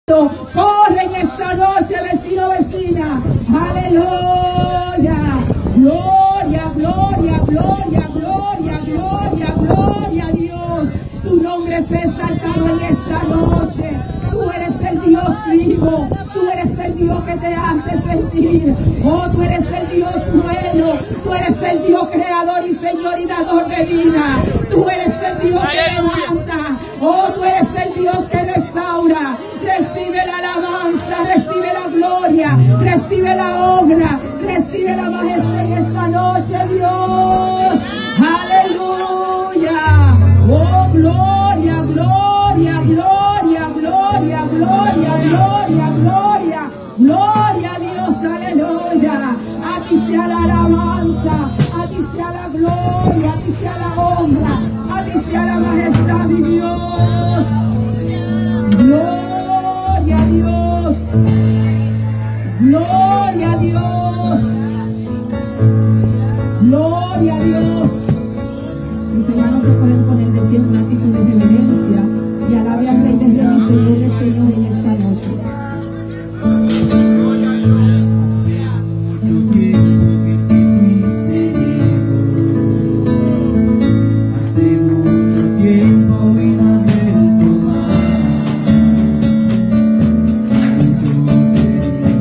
Corre en esta noche, vecino, vecina. Aleluya. Gloria, gloria, gloria, gloria, gloria, gloria a Dios. Tu nombre es exaltado en esta noche. Tú eres el Dios vivo. Tú eres el Dios que te hace sentir. Oh, tú eres el Dios bueno. Tú eres el Dios creador y Señor y dador de vida. Tú eres el Dios que levanta. Oh, tú eres el Dios que restaura. Recibe la alabanza, recibe la gloria, recibe la obra, recibe la majestad en esta noche, Dios. Aleluya. Oh, gloria, gloria, gloria, gloria, gloria, gloria, gloria. Gloria a Dios, aleluya. A ti sea la alabanza, a ti sea la gloria, a ti sea la honra, a ti sea la majestad, mi Dios. Gloria a Dios. Gloria a Dios. Gloria a Dios. Mis hermanos se pueden poner de pie en una actitud de reverencia y alabe al Rey de Reyes y Señor de Señores en esta noche. Hace mucho tiempo que te fuiste lejos, hace mucho tiempo y no has vuelto más. Muchos te esperé,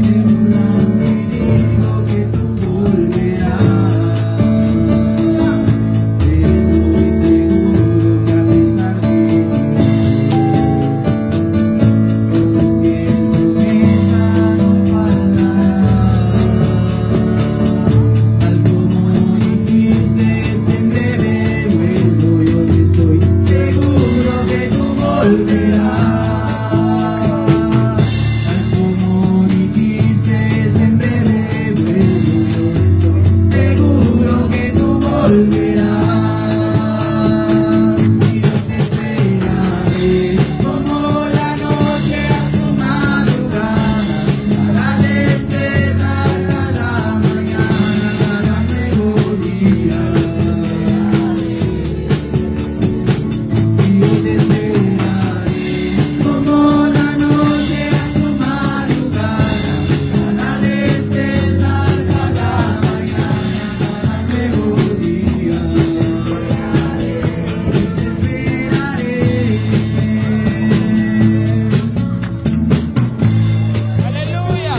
se burlan si digo que tú volverás, pero estoy seguro que a pesar de ti, tu fiel promesa no faltará. Tal como dijiste, en breve vuelvo, yo estoy seguro que tú volverás. Tal como dijiste, en breve vuelvo, yo estoy seguro que tú volverás. Y yo te esperaré como la noche a su madrugada, para despertar cada mañana, cada nuevo día. Y yo te esperaré como la noche a su madrugada, para despertar cada mañana, cada nuevo día. Yo te esperaré. Aleluya.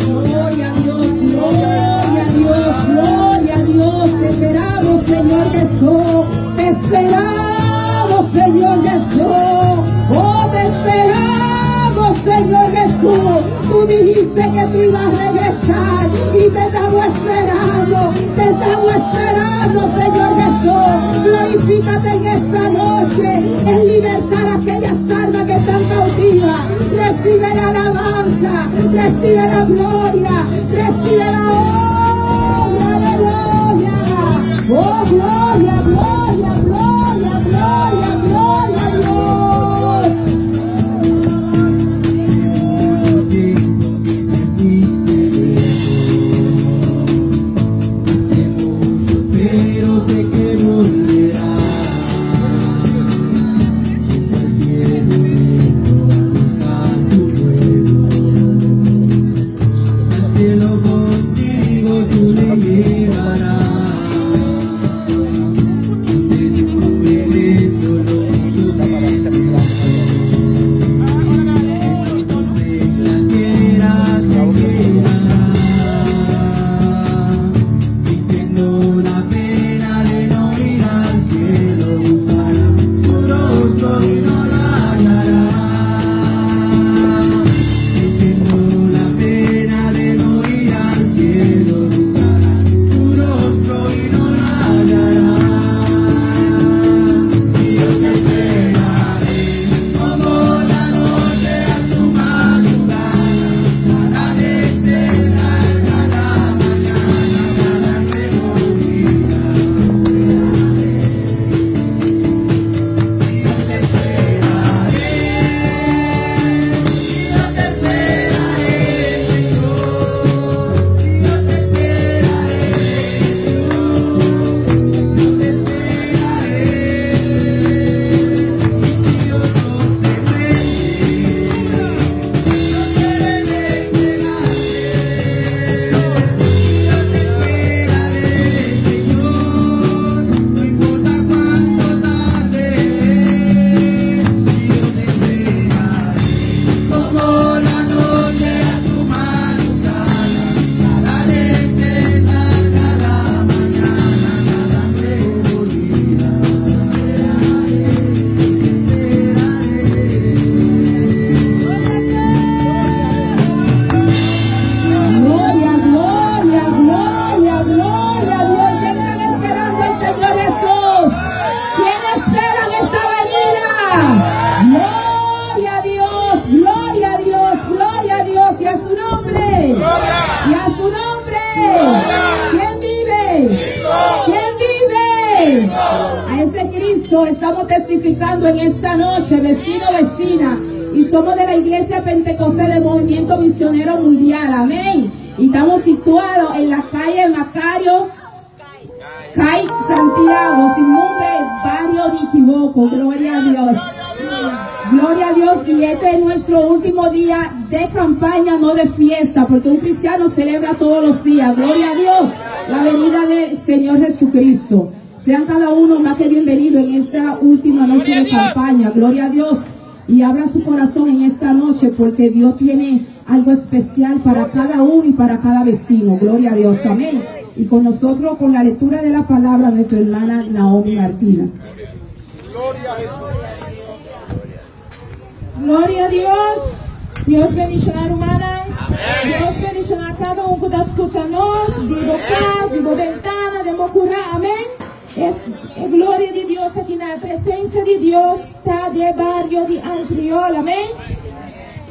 Gloria a Dios, gloria a Dios, gloria a Dios. Te esperamos, Señor Jesús. Te esperamos, Señor Jesús. Oh, te esperamos, Señor Jesús. Tú dijiste que tú ibas a regresar y te estamos esperando. Te estamos esperando, Señor Jesús. Glorifícate en esta noche en libertar a aquellas almas que están cautivas. Recibe la alabanza, recibe la gloria, recibe la honra, aleluya. Oh, gloria, gloria, gloria, gloria, gloria a Dios. Hace mucho tiempo que te fuiste lejos, hace mucho, pero sé que volverás. En cualquier momento a buscar tu pueblo, al cielo contigo. Cristo estamos testificando en esta noche, vecino, vecina. Y somos de la Iglesia Pentecostal del Movimiento Misionero Mundial. Amén. Y estamos situados en la calle Macario Cay Santiago, sin nombre, barrio me equivoco. Gloria a Dios. Gloria a Dios. Y este es nuestro último día de campaña, no de fiesta, porque un cristiano celebra todos los días. Gloria a Dios. La venida del Señor Jesucristo. Sean cada uno más que bienvenido en esta última noche de campaña. Gloria a Dios. Y abra su corazón en esta noche porque Dios tiene algo especial para cada uno y para cada vecino. Gloria a Dios. Amén. Y con nosotros, con la lectura de la palabra, nuestra hermana Naomi Martina. Gloria a Jesús. Gloria a Dios. Dios bendiciona humana. Dios bendiciona cada un que está escuchando. Di bo cas, di bo ventana, di bo cura. Amén. Es gloria di Dios aki na presencia di Dios ta den bario di Antriol. Amén.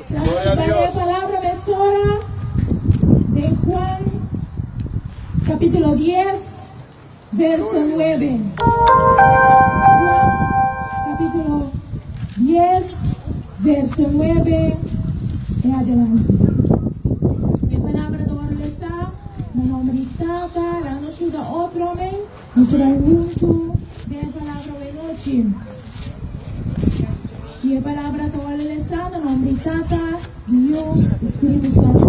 Gloria a Dios. La palabra mesora de Juan, capítulo 10, verso 9. Juan, capítulo 10, verso 9 y adelante. Mi palabra ta lesa, na nomber di Tata, la nos yuda otro, amén. Nos hunto den palabra di anochi. E palabra ta lesa, na nomber di Tata, Dios, Spirito Santo.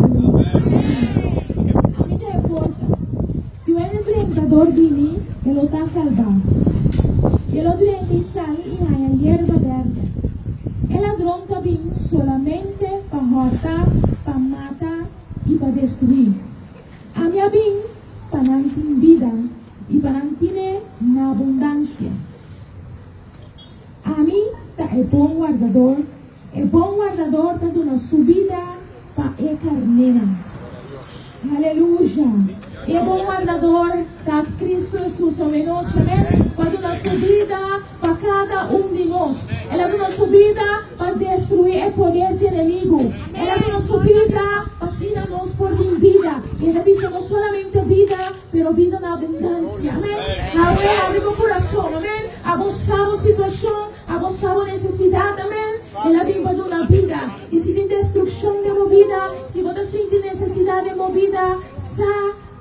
Ami ta e porta. Si un drenta door di mi, e lo ta salba. E lo drenta y sali y haya yerba berde. E ladron ta bin solamente pa horta, pa mata y pa destrui. Ami a bin pa nan tin bida y pa nan tin'e na abundancia. Ami ta e bon wardador, e bon wardador ta duna su bida pa e carnénan. Aleluya. E bon wardador ta Cristo Jesus anochi, amén. Pa duna su bida pa cada un di nos. El a duna su bida pa destrui e poder di enemigo. El a duna su bida pa asina nos por tin bida. Y el a bisa no solamente bida, pero bida na abundancia. Amén. Amén. Habri bo curason. Amén. Abo sa bo situacion, abo sa bo necesidad. Amén. El a bin pa duna bida. Y si tin destruccion den bo bida, si bo sinti necesidad den bo bida, sa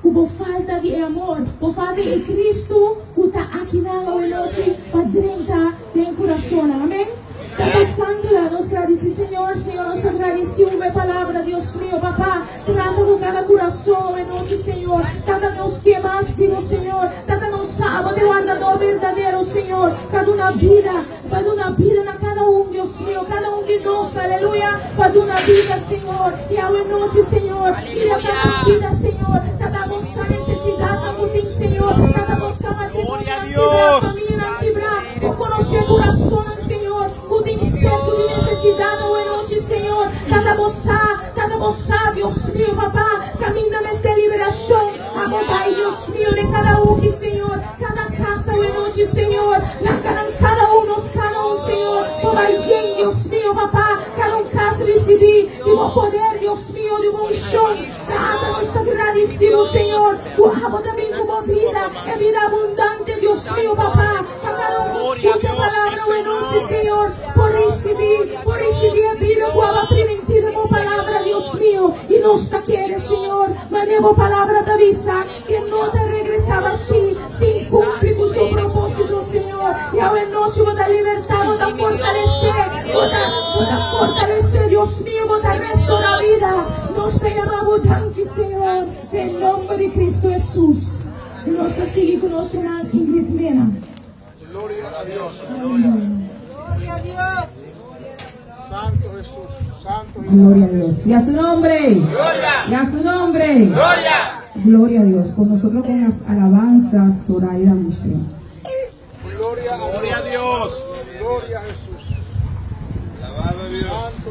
cu bo falta di amor, bo falta di Cristo, cu ta aki na anochi, pa drenta den curason. Amén. Ta pasando la, nos gradici, Señor, Señor, nos ta gradici e palabra, Dios mio, Papá, trata cu cada curason anochi, Señor. Tata nos kier mas di Señor. Tata nos sa bo ta wardador berdadero, Señor. Pa duna bida, pa duna bida na cada un, Dios mio, cada un di nos, aleluya. Pa duna bida, Señor. Y anochi, Señor. Mira cada bida, Señor. Tata nos necesidad, Señor. Tata nos matrimonio, Gloria a Dios. famia kibra. Bo conoce curason, Señor. Cu tin sed di necesidad, anochi, Señor. Tata bo sa, Tata bo sa, Dios mio, Papá. Caminda esta liberacion. Abo bay, Dios mio, di cada un, Señor. Cada cas, anochi, Señor. Na cada un, cada un, Señor. Bo bay bien, Dios mio, Papá. Cada un cas recibi di bo poder, Dios mio, di uncion. Tata, nos ta agradecido, Señor. Cu abo tambe cu bo bida, e bida abundante, Dios mio, Papá. Pa cada un cu scucha e palabra anochi, Señor, por recibi e bida cu bo a priminti bo palabra, Dios mio. Y nos ta kere, Señor, ma bo palabra ta bisa cu no ta regresa asina, sin cumpli cu su proposito, Señor. Y anochi, bo ta liberta, bo ta fortalece, bo ta fortalece, Dios mio, bo ta restaura bida. Nos ta yama danki, Señor, den nomber di Cristo Jesus. Y nos ta sigui cu nos ruman Ingrid Mena. Gloria a Dios. Gloria a Dios. Santo Jesús. Santo Jesús. Gloria a Dios. Y a su nombre. Gloria. Y a su nombre. Gloria. Gloria a Dios. Con nosotros con las alabanzas, Zoraida Michelle. Gloria a Gloria a Dios. Gloria a Jesús. Alabado Dios. Santo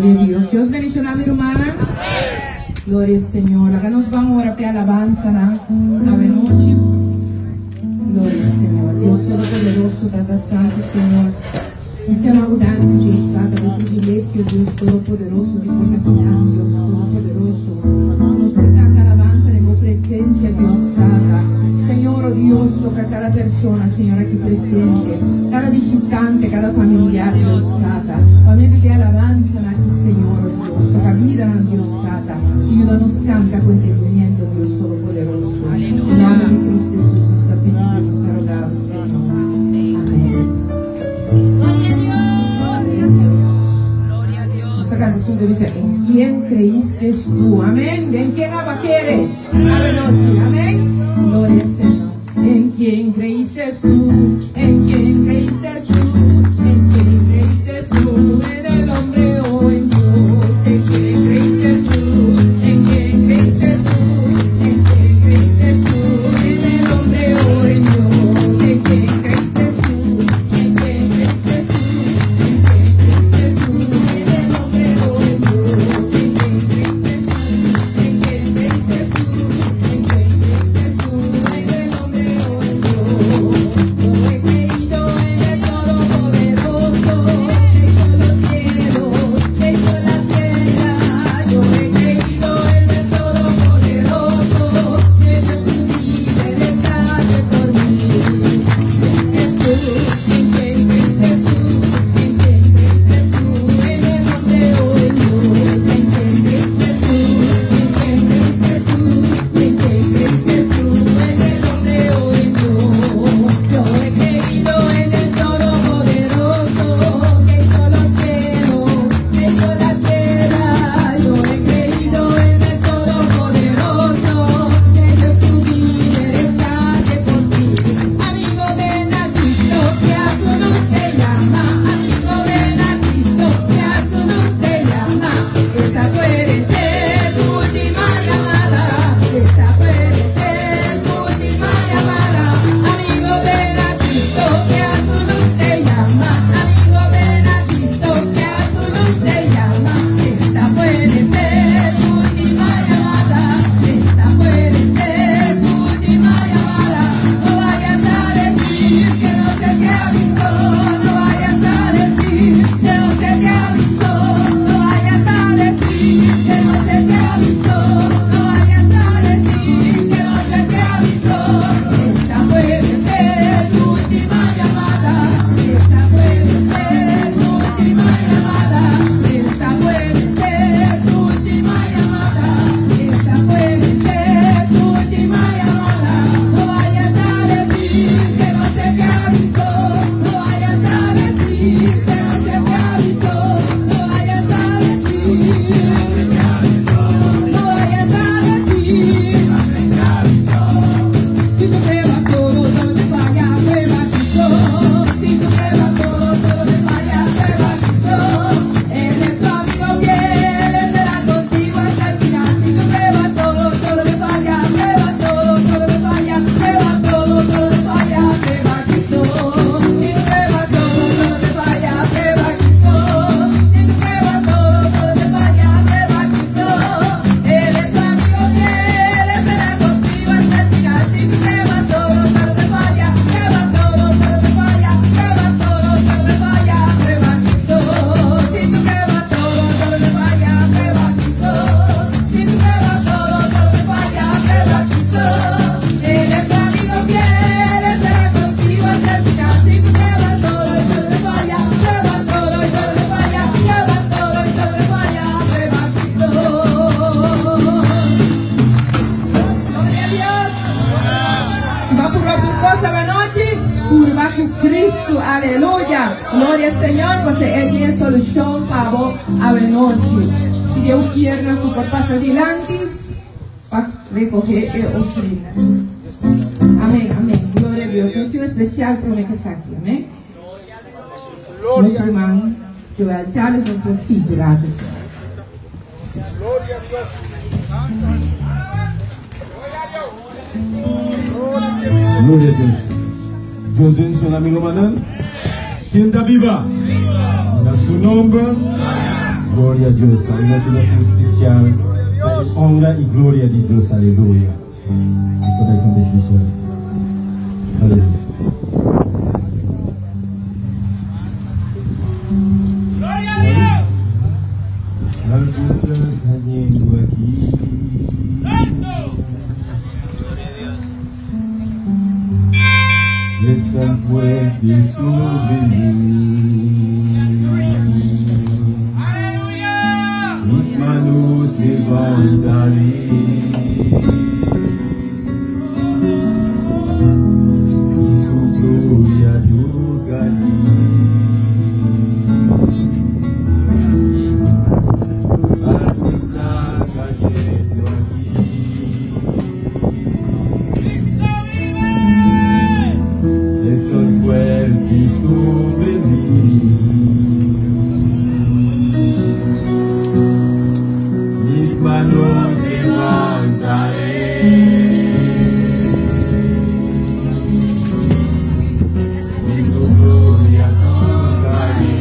mi Dios. Gloria a Dios. Dios bendiciona a mi hermana. Gloria al Señor. Acá nos vamos ahora a alabanza, ¿no? Anochi. Gloria al Señor. Dios Todopoderoso, Tata Santo, Señor. Nos ta yama Dios, Tata, di privilegio, Dios Todopoderoso, di por Dios Todopoderoso. Nos por canta alabanza de tu presencia, Dios, Tata. Señor, oh Dios, lo que kada persona, Señor, aki presente, kada bishitante, kada familiar, Dios Tata. Pa medio di e alabansanan aki, Señor, oh Dios, toka bidanan, Dios Tata, i yuda nos kanta ku entendimiento, Dios Todopoderoso. Den nomber di Cristo Jesus nos ta pidi, nos ta roga bo, Señor. Amén. Gloria a Dios. Nos ta kanta su devisa, En quién creíste tú? Amén. Den ken abo a kere? Awe nochi. Amén. Gloria al Señor. En quién creíste tú? En quién creíste tú? En quién creíste tú? En el hombre o en Dios. En quién creíste tú? En quién creíste tú? En quién creíste tú? En el hombre o en Dios. En quién creíste tú? En quién creíste tú? En quién creíste tú? En el hombre o en Dios. En quién creíste tú? En quién creíste tú? En quién creíste tú? En el hombre o en Dios. Yo he creído en el Todopoderoso, que hizo los cielos, que hizo la tierra. Yo he creído en el Todopoderoso, que dio su vida en rescate por mí. ¿Creíste tú? ¿En quién creíste tú? ¿En quién creíste tú? ¿En el hombre o en Dios? ¿En quién creíste tú? ¿En quién creíste tú? ¿En quién creíste tú? ¿En el hombre o en Dios? Yo he creído en el Todopoderoso, que hizo los cielos, que hizo la tierra. Yo he creído en el Todopoderoso, que dio su vida en rescate por ti. Amigo, ven a Cristo, que a su luz te llama. Amigo, ven a Cristo, que a su luz te llama. Esta puede ser tu última llamada. Esta puede ser tu última llamada. Amigo, ven a Cristo, que a su luz te llama. Amigo, ven a Cristo, que a su luz te llama. Esta puede ser tu última llamada. Esta puede ser tu última llamada. No vayas a decir que no se te avisó. No vayas a decir que no se te avisó. No vayas a decir que no se te avisó. No vayas a decir que no se te avisó. Esta puede ser tu última llamada. Esta puede ser tu última llamada. Esta puede ser tu última llamada. Esta puede ser tu última llamada. No vayas a decir que no se te avisó. No vayas a decir que no se te avisó. No vayas a decir. No vayas a decir. Si tú pruebas todo, todo te falla, prueba Cristo. Si tú pruebas todo, todo te falla, prueba Cristo. Él es tu amigo fiel, estará contigo hasta el final. Si tú pruebas todo, todo te falla, prueba todo, todo te falla, prueba todo, todo te falla, prueba Cristo. Si tú pruebas todo, todo te falla, prueba Cristo. Si tú pruebas todo, todo te falla, prueba Cristo. Él es tu amigo fiel, estará contigo hasta el final. Si tú pruebas todo, todo te falla, prueba todo, todo te falla, prueba todo, todo te falla, prueba Cristo. Si tú pruebas todo, todo te falla, prueba Cristo. Si tú pruebas todo, todo te falla, prueba Cristo. Él es tu amigo fiel, estará contigo hasta el final. Si tú pruebas todo y todo te falla, prueba todo y todo te falla, prueba todo y todo te falla, prueba Cristo. Gloria a Dios. Bo a purba tur kos anochi, purba ku Kristu, aleluya. Gloria al Señor, pasobra E tin solushon pa bo anochi. Si Dios kier, nos por pasa dilanti pa rekohé e ofrenda. Amèn, amèn. Gloria na Dios. Nos tin un spesial promé ku esaki, amèn. Nos ruman Joel Charles nos por sigurá. Gloria a Dios. Gloria na Dios. Dios bendishona amigu Manuel. Ken ta biba? Na su nòmber. Gloria na Dios. Aleluya. Nos spesial. Honra i gloria di Dios. Aleluya. Esaki ta e spesial. Aleluya. Gloria na Dios. La luz está cayendo aquí. Gloria a Dios. Es tan fuerte sobre mí. Mis manos levantaré. Y su gloria tocaré. Algo está cayendo aquí. Es tan fuerte sobre mí. Mis manos levantaré. Y su gloria tocaré.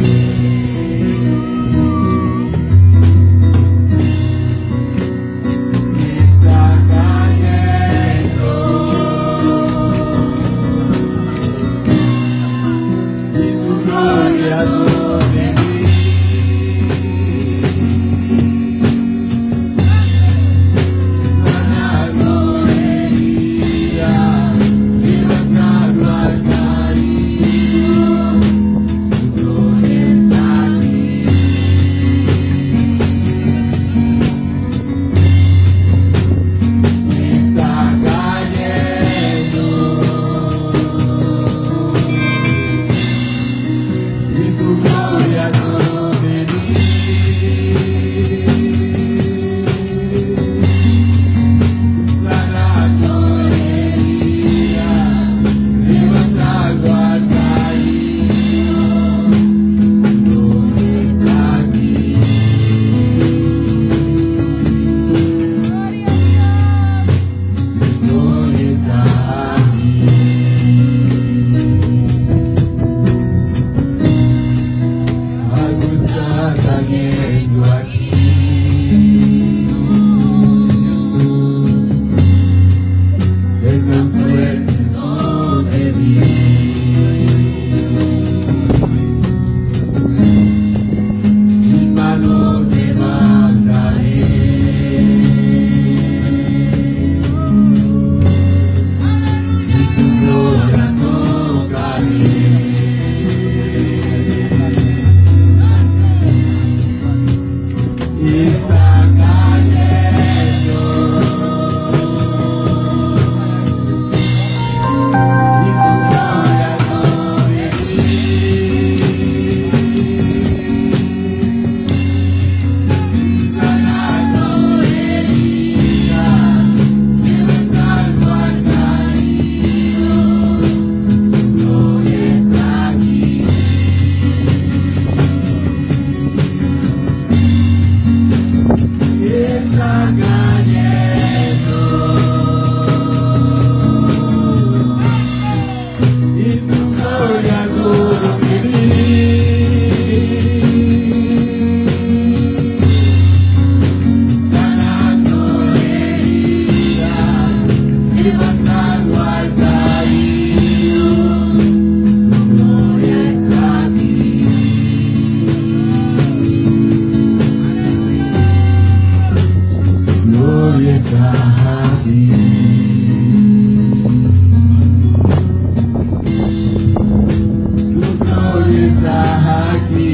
Está cayendo. Y su gloria sobre mí. Sanando heridas, levantando al caído. Su gloria está aquí. Está cayendo. Y su gloria sobre mí. Sanando heridas, levantando al caído. Su gloria está aquí. Su gloria está aquí. Algo está cayendo aquí. Es tan fuerte sobre mí. Mis manos levantaré. Y su gloria tocaré. Está cayendo. Y su gloria sobre mí. Sanando heridas, levantando al caído. Su gloria está aquí. Está cayendo. Y su gloria sobre mí. Sanando heridas, levantando al caído. Su gloria está aquí. Su gloria está aquí. Su gloria está aquí.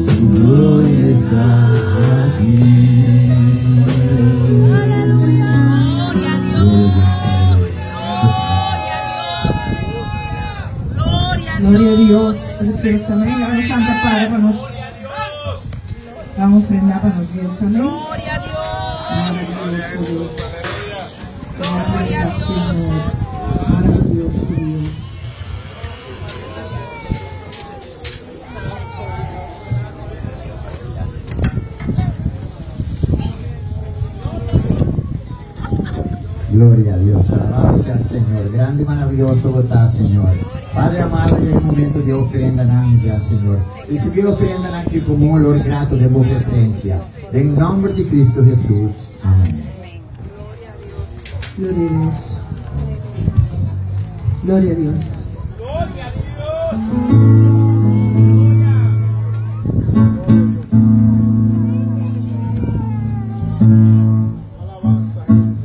Su gloria está aquí. Gloria a Dios. Gloria a Dios. Gloria a Dios, precioso, amén. Vamos a cantar para nos. Vamos a ofrendar para nos Dios, amén. Gloria a Dios. Maravilloso Dios. Maravilloso Señor. Maravilloso Dios. Gloria a Dios, alabado sea el Señor, grande y maravilloso está, Señor. Padre amado, en el momento de ofrenda ya, Señor. Recibí ofrenda aquí como un olor grato de tu presencia. En nombre de Cristo Jesús. Amén. Gloria a Dios. Gloria a Dios. Gloria a Dios. Alabanza a Jesús.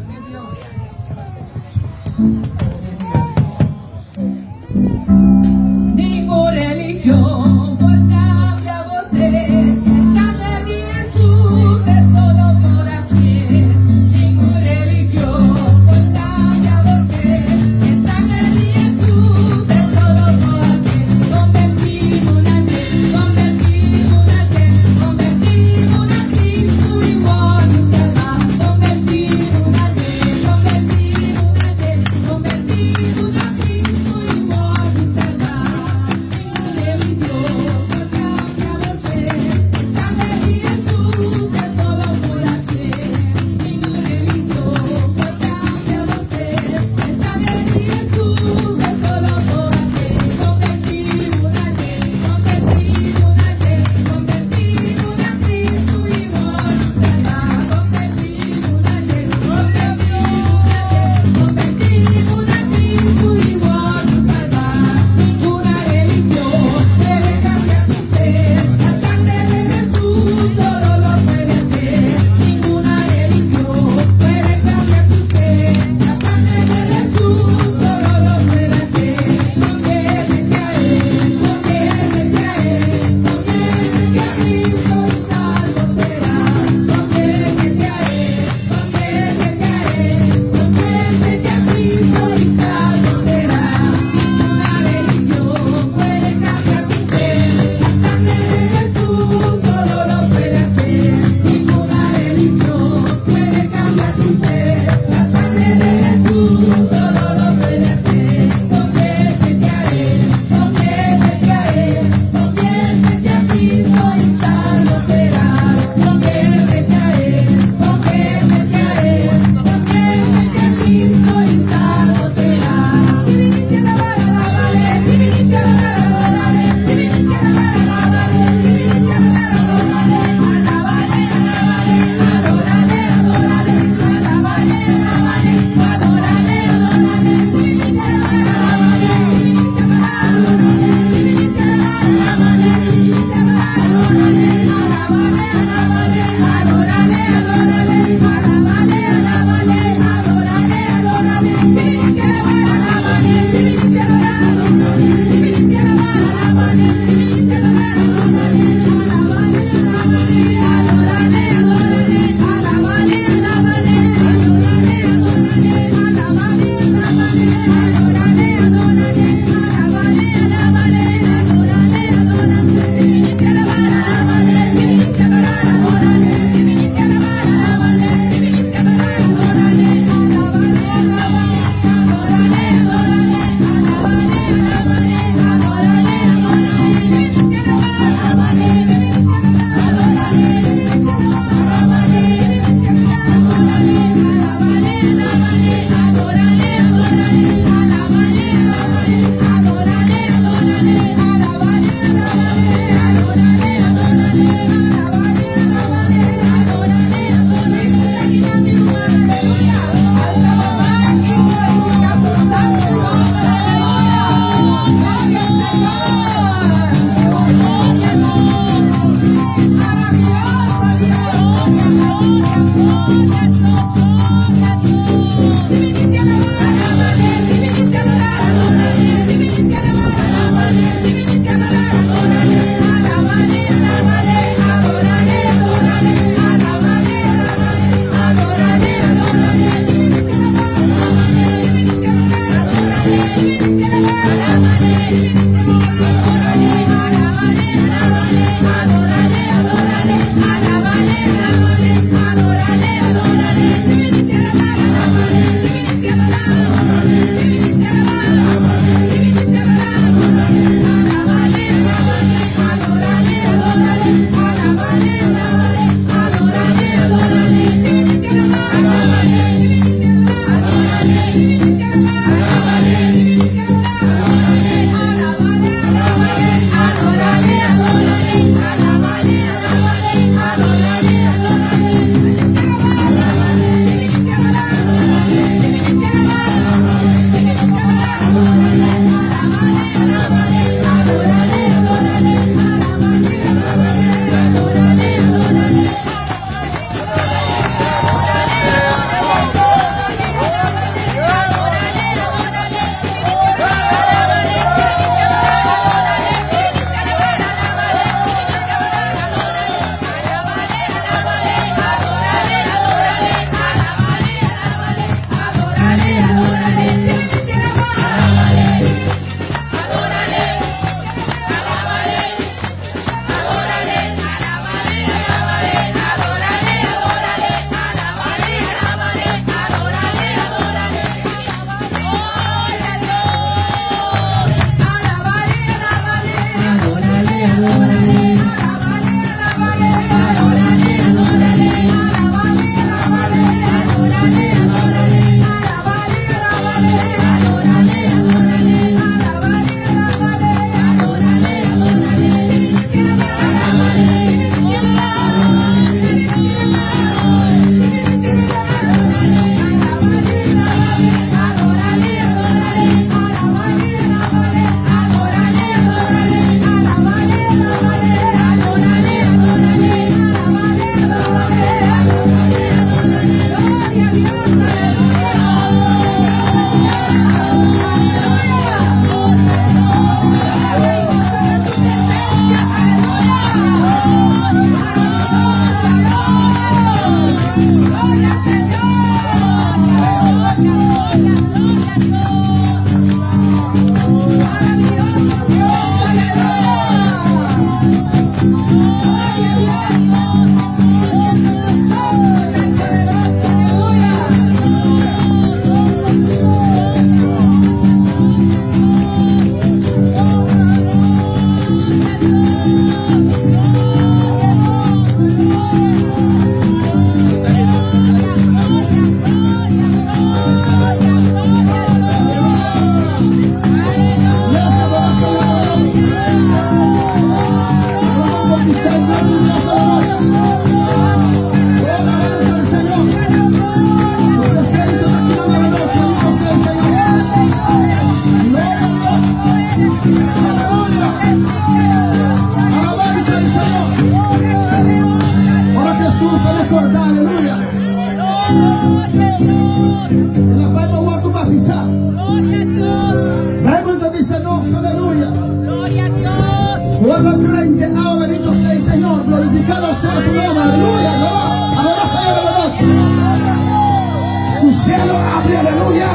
Un cielo abre, aleluya.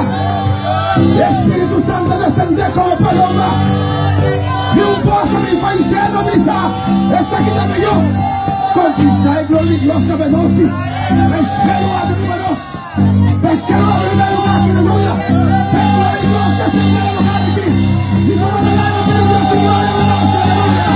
Espíritu Santo descende como paloma. Y un pozo mi faiceno misa. Está aquí también yo. Conquista y gloria Dios te bendice. El cielo abre mi El cielo abre mi lugar, aleluya. El gloria de Dios desciende al lugar aquí. Y sobre la de Dios y gloria de Dios, aleluya.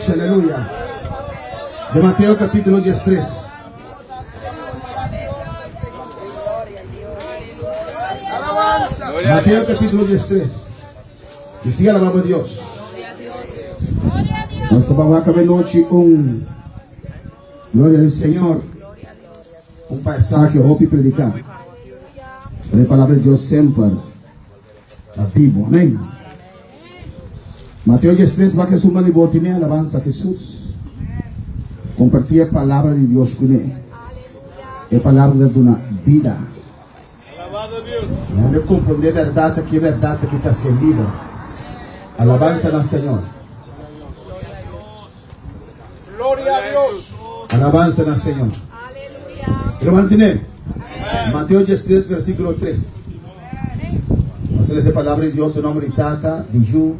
Aleluya. De Mateo capítulo 13. Mateo capítulo 13. Y sigue alabando a Dios. Nuestro papá noche un gloria al Señor. Un pasaje hopi predicar. La palabra de Dios siempre está vivo. Amén. Mateo 13 va a Jesús manibotine alabanza a Jesús. Compartía palabra de Dios con él. Es palabra de una vida. Alabado Dios. No comprender verdad que verdad que está ser libre. Alabanza al Señor. Gloria a Dios. Alabanza al Señor. Aleluya. mantener. Mateo 13, versículo 3. Vamos a leer esa palabra de Dios en nombre de Tata, de Yu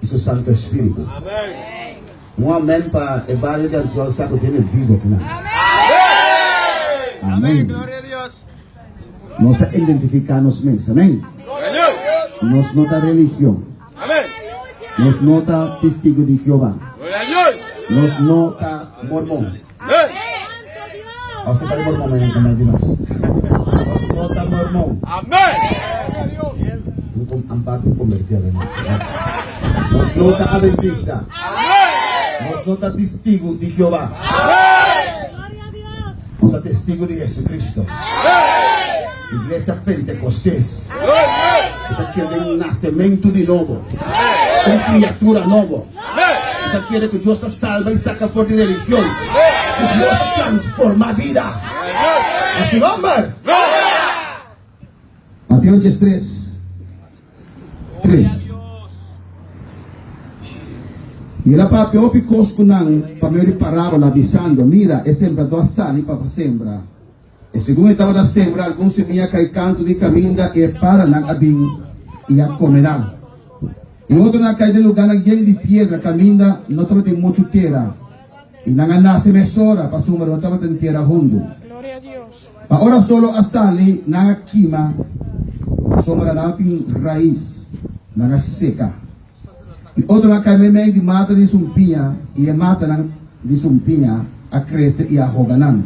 y su Santo Espíritu. Amén. Un amén para el barrio de Antioquía Saco tiene vivo final. Amén. Amén. Gloria a Dios. Nos identificarnos mes. Amén. Nos nota religión. Amén. Nos nota testigo de Jehová. Gloria a Dios. Nos nota mormón. Amén. A usted para mormón, amén, amén, Dios. Nos nota mormón. Amén. Un amparte un convertí avenochi. Nos no ta adventista. Nos no ta testigo di Jehová. Nos ta testigo di Jesucristo. Iglesia Pentecostés. Ku ta kere den un nasementu di nobo. Un kriatura nobo. Ku ta kere ku Dios ta salba i saka for di religion. Ku Dios ta transforma bida. Na su nomber. Mateo 13, 3. I el a papia hopi kos ku nan pa medio di parábola, bisando, Mira, e sembradó a sali pa sembra. I segun e tabata sembra, algun simia a kai kantu di kaminda i e paranan a bin i a kome nan. I otronan a kai den lugánan yen di piedra kaminda no tabatin muchu tera, i nan a nase mesora pasobra no tabatin tera hundu. Ma ora solo a sali, nan a kima, pasobra nan no tin rais, nan a seka. I otronan a kai meimei di mata di sumpiña, i e matanan di sumpiña a krese i a hoga nan.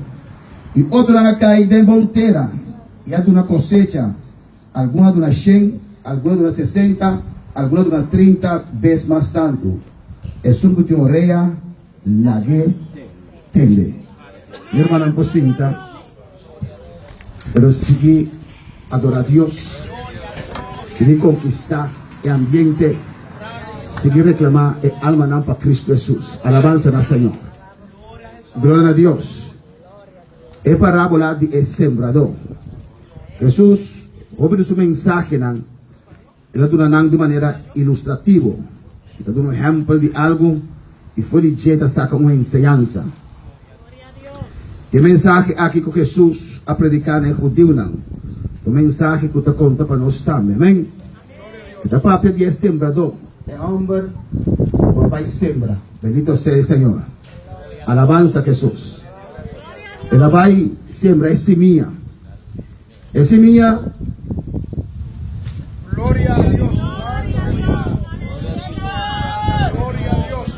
I otronan a kai den bon tera, i a duna kosecha, algun a duna shen, algun a duna sesenta, algun a duna trinta bes mas tantu. Esun ku tin orea, lag'é tende. Mi hermannan por sinta, pero sigui adora Dios, sigui konkistá e ambiente, sigui reklamá e almanan pa Kristu Hesus. Alabansa na Señor. Gloria na Dios. E parábola di e sembradó. Hesus, hopi di su mensahenan, El a duna nan di manera ilustrativo. E ta duna un ehèmpel di algu i for di dje ta saka un enseñansa. E mensahe aki ku Hesus a prediká na e hudiunan ta un mensahe ku ta konta pa nos tambe. Amèn. E ta papia di e sembradó, e hòmber ku a bai sembra. Bendito sea e Señor. Alabansa Hesus. El a bai sembra e simia. E simia. Gloria a Dios. Gloria a Dios.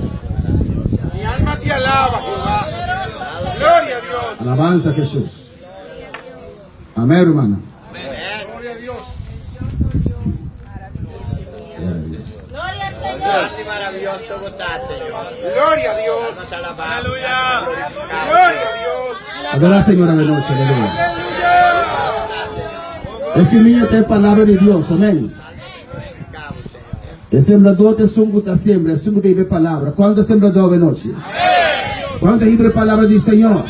Mi alma te alaba, Jehová. Gloria a Dios. Alabanza a Jesús. Amén, hermano. Gloria a Dios. Gloria a Dios. Gloria al Señor. Grande y maravilloso está, Señor. Gloria a Dios. Aleluya. Gloria a Dios. Adora al Señor de noche, aleluya. E semilla ta e palabra di Dios, amén. E sembrador ta esun ku ta sembra, esun ku ta hiba e palabra. Kuantu ta sembrador awe nochi? Kuantu ta hiba e palabra di Señor?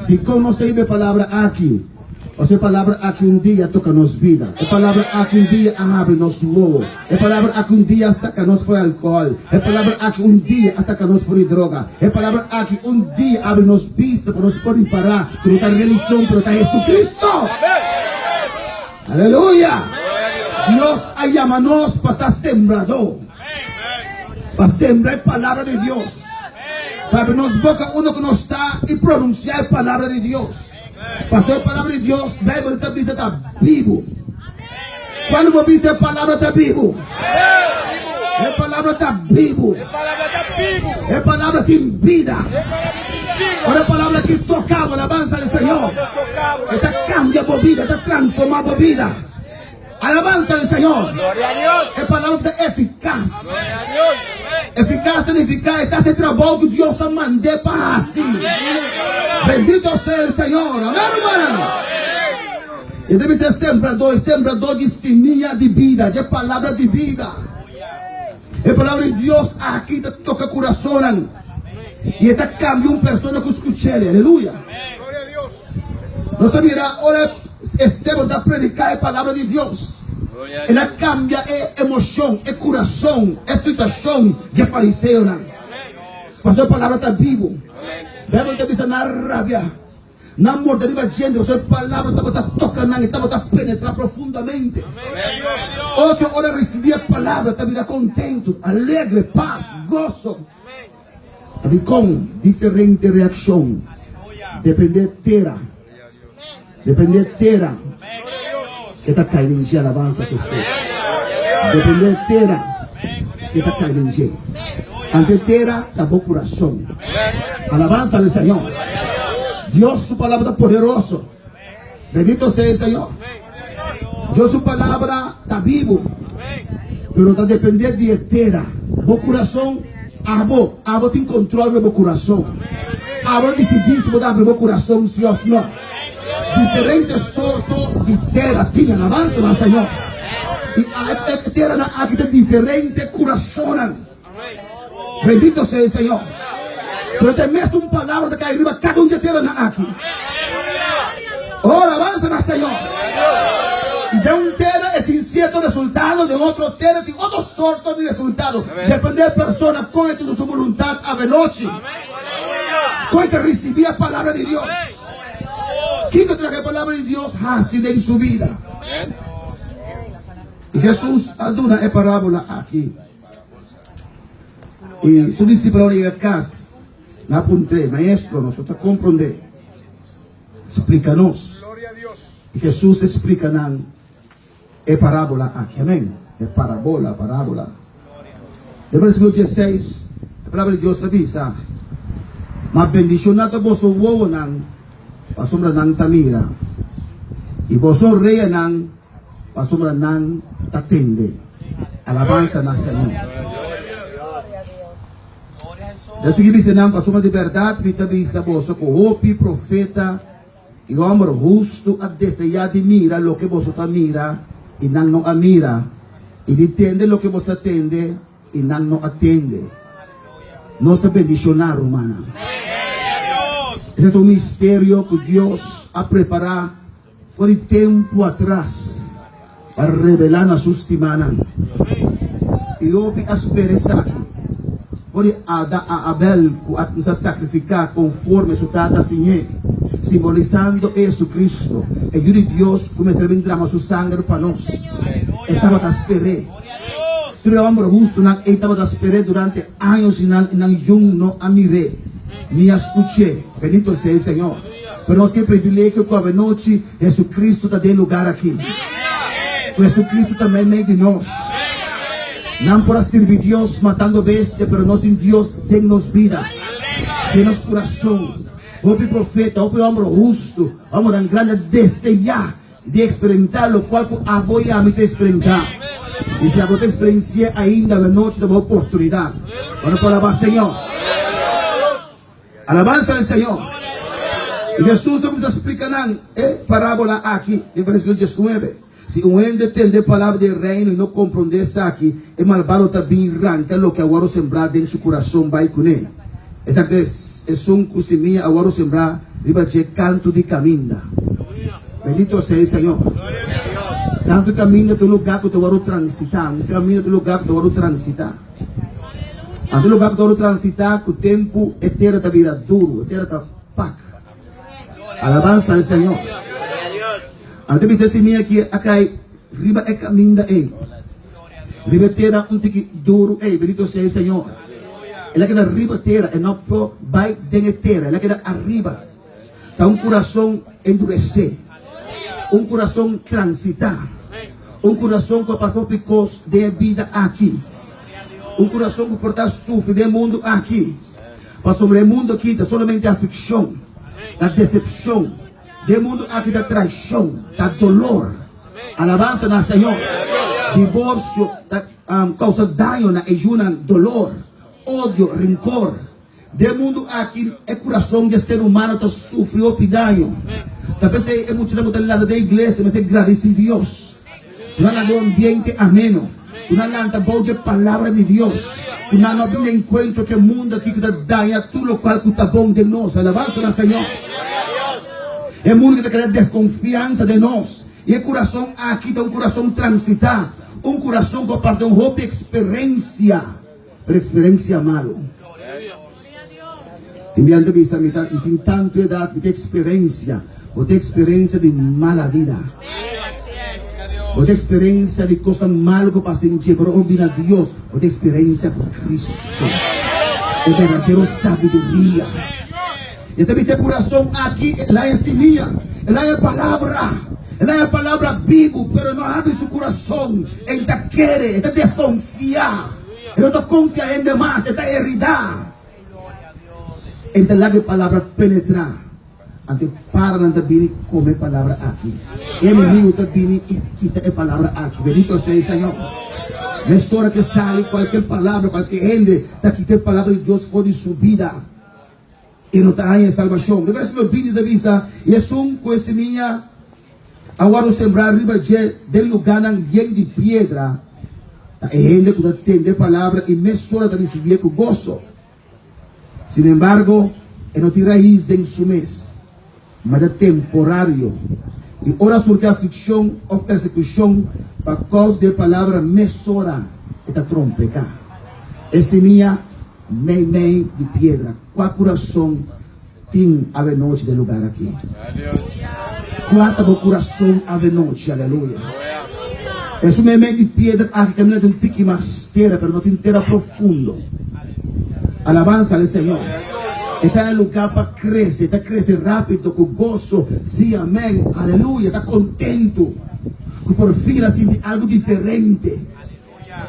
Dikon nos ta hiba e palabra aki? Pasobra e palabra aki un dia a toka nos bida. E palabra aki un dia a habri nos wowo. E palabra aki un dia a saka nos for di alkohòl. E palabra aki un dia a saka nos for di droga. E palabra aki un dia a habri nos bista pa nos por ripará ku no ta religion pero ta Jesucristo. Aleluya! Dios a yama nos pa ta sembradó, pa sembra e palabra di Dios, pa habri nos boka unda ku nos ta i pronunsiá e palabra di Dios. Pasobra e palabra di Dios, Bijbel ta bisa, ta bibu. Cuando bo bisa e palabra ta bibu? E palabra ta bibu. E palabra tin bida. Ora e palabra aki toca bo, alabanza al Señor. E ta cambia bo bida, e ta transforma bo bida. Alabanza al Señor. E palabra ta eficaz. Eficaz significa e ta haci e trabou cu Dios a mand'é pa haci. Bendito sea el Señor. Amén, hermana. E debe ser sembrador, e sembrador di simia di bida, di e palabra di bida. E palabra di Dios aki ta toca curasonnan y e ta cambia un persona cu scuch'el. Aleluya. Nos ta mira ora Esteban ta predica e palabra di Dios, el a cambia e emocion, e curason, e situacion dje fariseonan. Pasobra e palabra ta bibu. Bijbel ta bisa nan rabia, nan morda riba djente, pasobra e palabra tabata toca nan, e tabata penetra profundamente. Otro ora ricibi e palabra ta bira contento, alegre, paz, gozo. Dikon diferente reakshon? Depende tera. Depende tera ke ta kai den dje alabansa ku fe. Depende tera ke ta kai den dje. Ante tera ta bo kurason. Alabansa al Señor. Dios su palabra ta poderoso. Bendito sea el Señor. Dios su palabra ta bibu, pero ta depende di e tera. Bo kurason, abo, abo tin kontrol riba bo kurason. Abo disidí si bo ta abri bo kurason si òf no. Diferente sorto di tera tin, alabansa na Señor. I e teranan aki ta diferente kurasonnan. Bendito sea el Señor. Pero ta e mesun palabra ta kai riba kada un di e teranan aki. Oh, alabansa na Señor. I den un tera e tin sierto resultado, den otro tera tin otro sorto di resultado. Depende e persona kon e tin su boluntat avenochi. Kon e ta risibí e palabra di Dios. Kiko ta laga e palabra di Dios hasi den su bida. I Hesus a duna e parábola aki. I su disipelnan a yega kas, nan a puntr'é, Maestro, nos no ta komprondé. Splika nos. I Hesus a splika nan e parábola aki. Amèn. E parabola, parábola. Den versíkulo dieseis, e palabra di Dios ta bisa, Ma bendishoná ta boso wowonan, pasobra nan ta mira, i boso oreanan, Pasobra nan ta tende. Alabansa na Señor. Ta sigui bisa nan, Pasobra di bèrdat mi ta bisa boso ku hopi profeta i hòmber hustu a deseá di mira loke boso ta mira, i nan no a mira, i di tende loke boso ta tende, i nan no a tende. Nos ta bendishoná, rumannan. Esei ta un misterio ku Dios a prepará. For di tempu atras pa revelá na su stimánan. I hopi a spera esaki for di Ada a Abel ku a kuminsá sakrifiká konforme su tata a siñ'é, simbolisando e Jesucristo, e Yu di Dios ku mester bin drama su sanger pa nos. E tabata sper'é. Tur e hòmber hustunan ei tabata sper'é durante años i nan i nan yun no a mir'é ni a skuch'é. Bendito sea el Señor. Pero nos tin e privilegio ku avenochi Jesucristo ta den e lugar aki. Ku Jesucristo ta meimei di nos. Nan por a sirbi Dios matando bestia, pero nos tin Dios den nos bida, den nos kurason. Hopi profeta, hopi hòmber hustu, hòmbernan grandi a deseá di eksperimenta lokual ku abo i ami ta eksperimenta. I si abo ta eksperensi'é ainda, avenochi ta bo oportunidat. Ora por alabá Señor. Alabansa al Señor. I Hesus a kuminsá splika nan e parábola aki den versíkulo diesnuebe, Si un hende tende e palabra di e Reino i no komprondé esaki, e malbado ta bin ranka loke a wòrdu sembrá den su kurason bai kuné. Esaki ta esun ku simia a wòrdu sembrá riba dje kantu di kaminda. Bendito sea e Señor. Kantu di kaminda ta un lugá ku ta wòrdu transitá, un kaminda ta un lugá ku ta wòrdu transitá. Anto lo bak dor transitá ku tempu e tera ta bira duru, e tera ta pak. Alabansa al Señor. Anto bisa e simia ki a kai riba e kaminda ei, riba e tera un tiki duru ei, bendito sea e Señor. El a keda riba tera, e no por bai den e tera, el a keda ariba. Ta un kurason enduresé, un kurason transitá, un kurason ku a pasa hopi kos den e bida aki, un kurason ku por ta sufri den e mundu aki, pasobra e mundu aki ta solamente aflikshon, ta desepshon, den e mundu aki ta traishon, ta dolor. Alabansa na Señor. Divorsio ta kousa daño na e yunan, dolor, odio, rinkor. Den mundu aki e kurason di e ser humano ta sufri hopi daño. Ta p'esei e muchanan ku ta lanta den iglesia mester gradisí Dios ku nan lanta den un ambiente ameno, ku nan lanta bou dje Palabra di Dios, ku nan no a bini na enkuentro ku e mundu aki ku ta daña tur lokual ku ta bon den nos. Alabansa na Señor! E mundu ki ta krea deskonfiansa den nos. I e kurason aki ta un kurason transitá, un kurason ku a pasa den un hopi eksperensia. Pero experiencia malo. Tin biaha ta bisa mi ta mi tin tantu edad mi tin experiencia. Bo tin experiencia di mala vida. Bo tin experiencia di cosnan malo cu pasa den dje, pero ora bo bini a Dios, bo tin experiencia cu Cristo, e berdadero sabiduria. E ta bisa e curason aki, el haya simia, el haya palabra, el haya palabra bibu, pero no habri su curason, el ta kere, e ta desconfia, e no ta confia hende mas, e ta herida. E ta laga e palabra penetra. Anto e paranan ta bini kome e palabra aki. E enemigu ta bini i kita e palabra aki. Bendito sea e Señor. Mesora ke sali kualker palabra, kualker hende ta kita e palabra di Dios for di su bida. E no ta haña e salbashon. Den versíkulo 20 ta bisa, I esun ku e simia a wòrdu sembrá riba dje den lugánan yen di piedra, ta e hende ku ta tende e palabra i mesora ta risibié ku goso. Sinembargo, e no tin rais den su mes, ma ta temporario. I ora surgi aflikshon òf persekushon pa kous di e palabra, mesora e ta trompeká. E simia meimei di piedra. Kua kurason tin awenochi den lugar aki? Kua ta bo kurason awenochi? Aleluya! Esun meimei di piedra aki kaminda tin tiki mas tera, pero no tin tera profundo. Alabansa al Señor! E ta e lugar pa krese, e ta krese rápido ku goso. Sí, amèn! Aleluya! Ta kontentu ku por fin el a sinti algu diferente.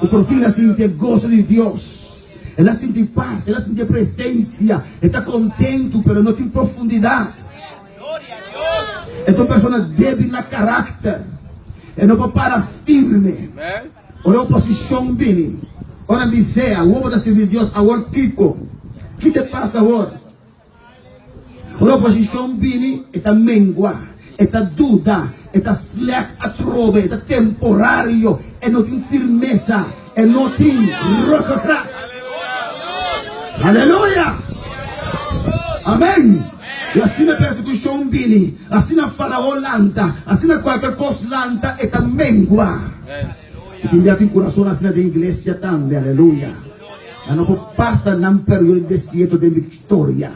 Ku por fin a sinti e goso di Dios. El a sinti pas, el a sinti e presensia. E ta kontentu, pero no tin profundidat. E ta un persona débil na karakter. E no por para firme. Ora oposishon bini, ora bis'é, Awor bo ta sirbi Dios, awor kiko? Ki te pasa awor? Ora oposishon bini, e ta mengua, e ta duda, e ta slèk atrobe, e ta temporario, e no tin firmesa, e no tin ruggengraat. Aleluya! Amen! I asina persekushon bini, asina Farao lanta, asina kualker kos lanta, e ta mengua. I tin bia tin kurason asina den iglesia tambe. Aleluya! Nan no por pasa nan periodo di desierto den victoria.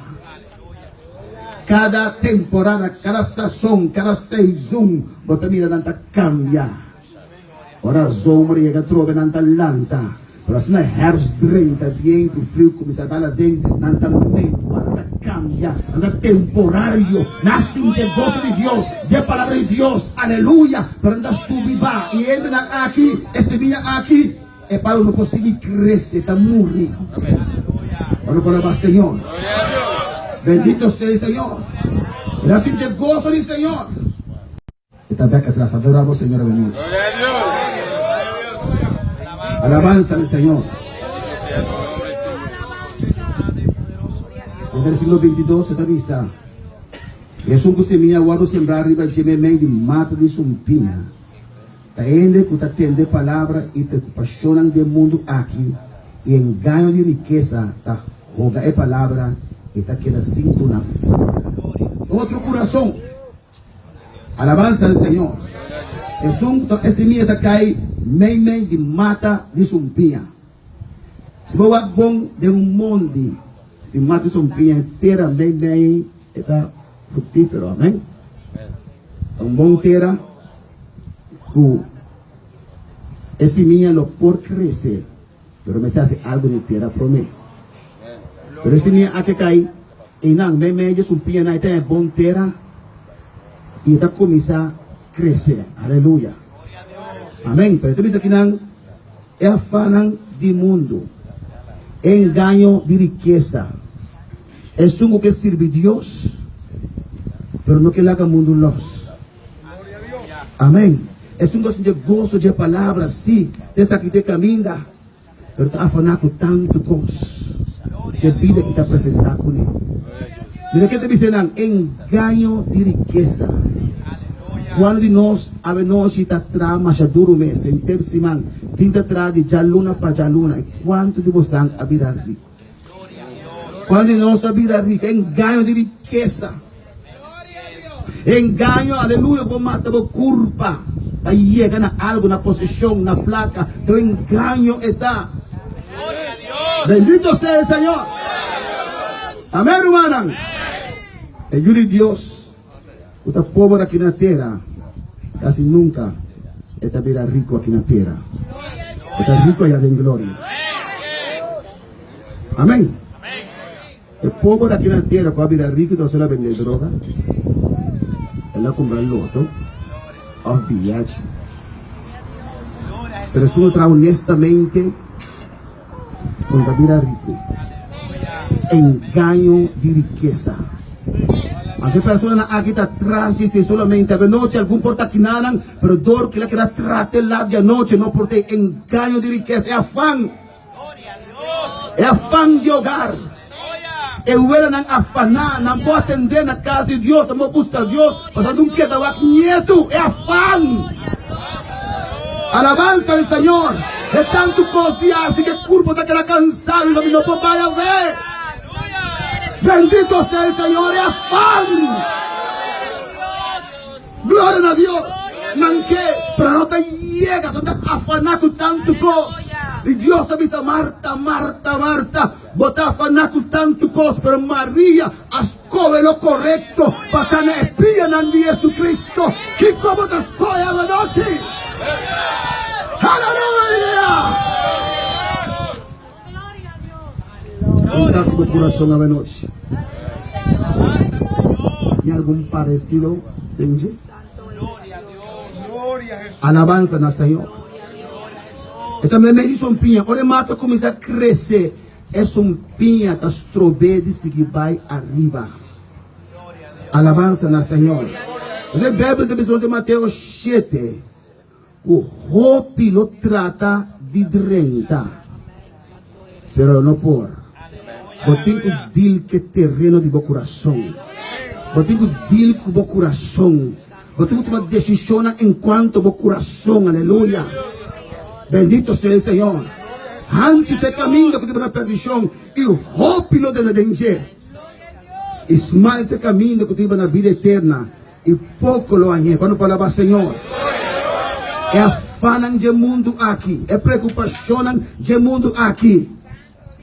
Cada temporada, cada sazon, cada seizon, bo ta mira nan ta cambia. Ora zomer yega atrobe nan ta lanta. Pero asina herfst drenta, bientu friu cuminsa dal aden, nan ta mengua, nan ta cambia, nan ta temporario. Nan a sinti e goso di Dios, dje palabra di Dios, aleluya, pero nan ta subi ba. I e hendenan aki, e semilla aki, E palu no por sigui crece, ta muri. Ora por alaba Señor. Bendito sea el Señor. El a sinti e gozo di Señor. E ta bek atras. Adora bo Señor awe nochi. Alabanza al Señor. Den versículo 22 e ta bisa, Esun ku semia wòrdu sembrá riba dje meimei di mata di sumpiña. Ta hende ku ta tende palabra i preokupashonnan di e mundu aki i engaño di rikesa ta hoga e palabra i ta keda sin duna fruta. Otro kurason. Alabansa al Señor. Esun ku ta e simia ta kai meimei di mata di sumpiña. Si bo wak bon den un mondi di mata di sumpiña e tera meimei e ta fruktífero. Amen. Ta un bon tera. Ku e simia lo por krese, pero mester hasi algu den tera promé. Pero e simia a ke kai einan meimei dje sumpiñanan, e ta den e bon tera i e ta kuminsá krese. Aleluya! Amèn. Pero e ta bisa kinan e afannan di mundu, e engaño di rikesa, esun ku ke sirbi Dios, pero no ke laga mundu lòs. Amen. Esun ku a sinti e goso dje palabra, sí, ta esaki ta e kaminda, pero ta afaná ku tantu kos ku e bida ki ta presentá kuné. Mira ke ta bisa nan, engaño di rikesa. Kuantu di nos awenochi ta traha masha duru mes, henter siman, tin ta traha di djaluna pa djaluna, i kuantu di bosan a bira riku? Kuantu di nos a bira riku? Engaño di rikesa. Engaño, aleluya, bo mata bo kurpa pa yega na algu, na posishon, na plaka. To engaño e ta. Bendito sea el Señor. Amén, rumannan. E yu di Dios ku ta pober aki na tera, kasi nunka e ta bira riku aki na tera. E ta riku aya den gloria. Amén. E pober aki na tera ku a bira riku ta solo a bende droga, el a kumpra loto òf biyachi. Pero esun a traha honestamente no ta bira riku. Engaño di rikesa. Anto e personanan aki ta tras di esei solamente. Avenochi algun por ta kinanan, pero dor ku el a keda trata e lat di anochi no por ta e engaño di rikesa, e afan, e afan di hogar. E welanan afaná, nan por atendé na kas di Dios, nan por buska Dios, pasobra nan keda wak nietu, e afan. Alabansa al Señor! E tantu kos di hasi ku e kurpo ta keda kansado i mi no por bai awe. Bendito sea el Señor, e afan! Gloria na Dios! Nan ke, pero no ta yega, so ta afaná ku tantu kos. I Dios a bisa Marta, Marta, Marta, bo ta afaná ku tantu kos, pero Maria a skohe lo korekto pa ta na e pianan di Jesucristo. Kiko bo ta skohe awanochi? Haleluya! Konta ku bo kurason awanochi. Tin algun paresido den dje? Alabansa na Señor. E ta meimei di sompiña. Ora e mata kuminsá krese, e sompiña ta strob'é di sigui bai ariba. Alabansa na Señor. E Beibel ta bisa nos den Mateo shete ku hopi lo trata di drenta, pero lo no por. Bo tin ku dil ku e tereno di bo kurason. Bo tin ku dil ku bo kurason. Bo tin ku tuma desishonnan enkuanto bo kurason. Aleluya! Bendito sea el Señor. Hanchu ta e kaminda ku ta bira perdishon, i hopi lo deda den dje. I smal ta e kaminda ku ta hiba na bida eterna, i poko lo hañ'é. Cuando palabra Señor? E afannan dje mundu aki, e preokupashonnan dje mundu aki.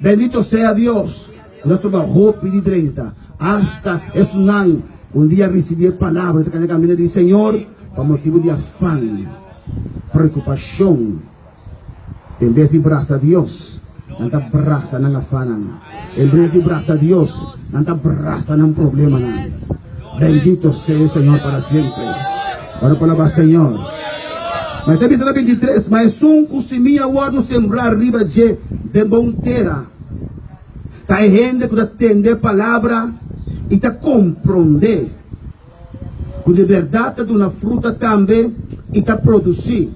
Bendito sea Dios, nos ta hopi di drenta, hasta esunnan un dia ricibi e palabra ta cana camina di Señor pa motibo di afan, preocupacion. En bes di brasa Dios, nan ta brasa nan afannan. En bes di brasa Dios, nan ta brasa nan problemanan. Bendito sea el Señor para siempre. Ora palabra Señor. Ma e ta bisa na 23, ma esun ku simia wòrdu sembrá riba dje den bon tera, ta e hende ku ta tende e palabra i ta komprondé ku di bèrdat ta duna fruta tambe i ta produsí,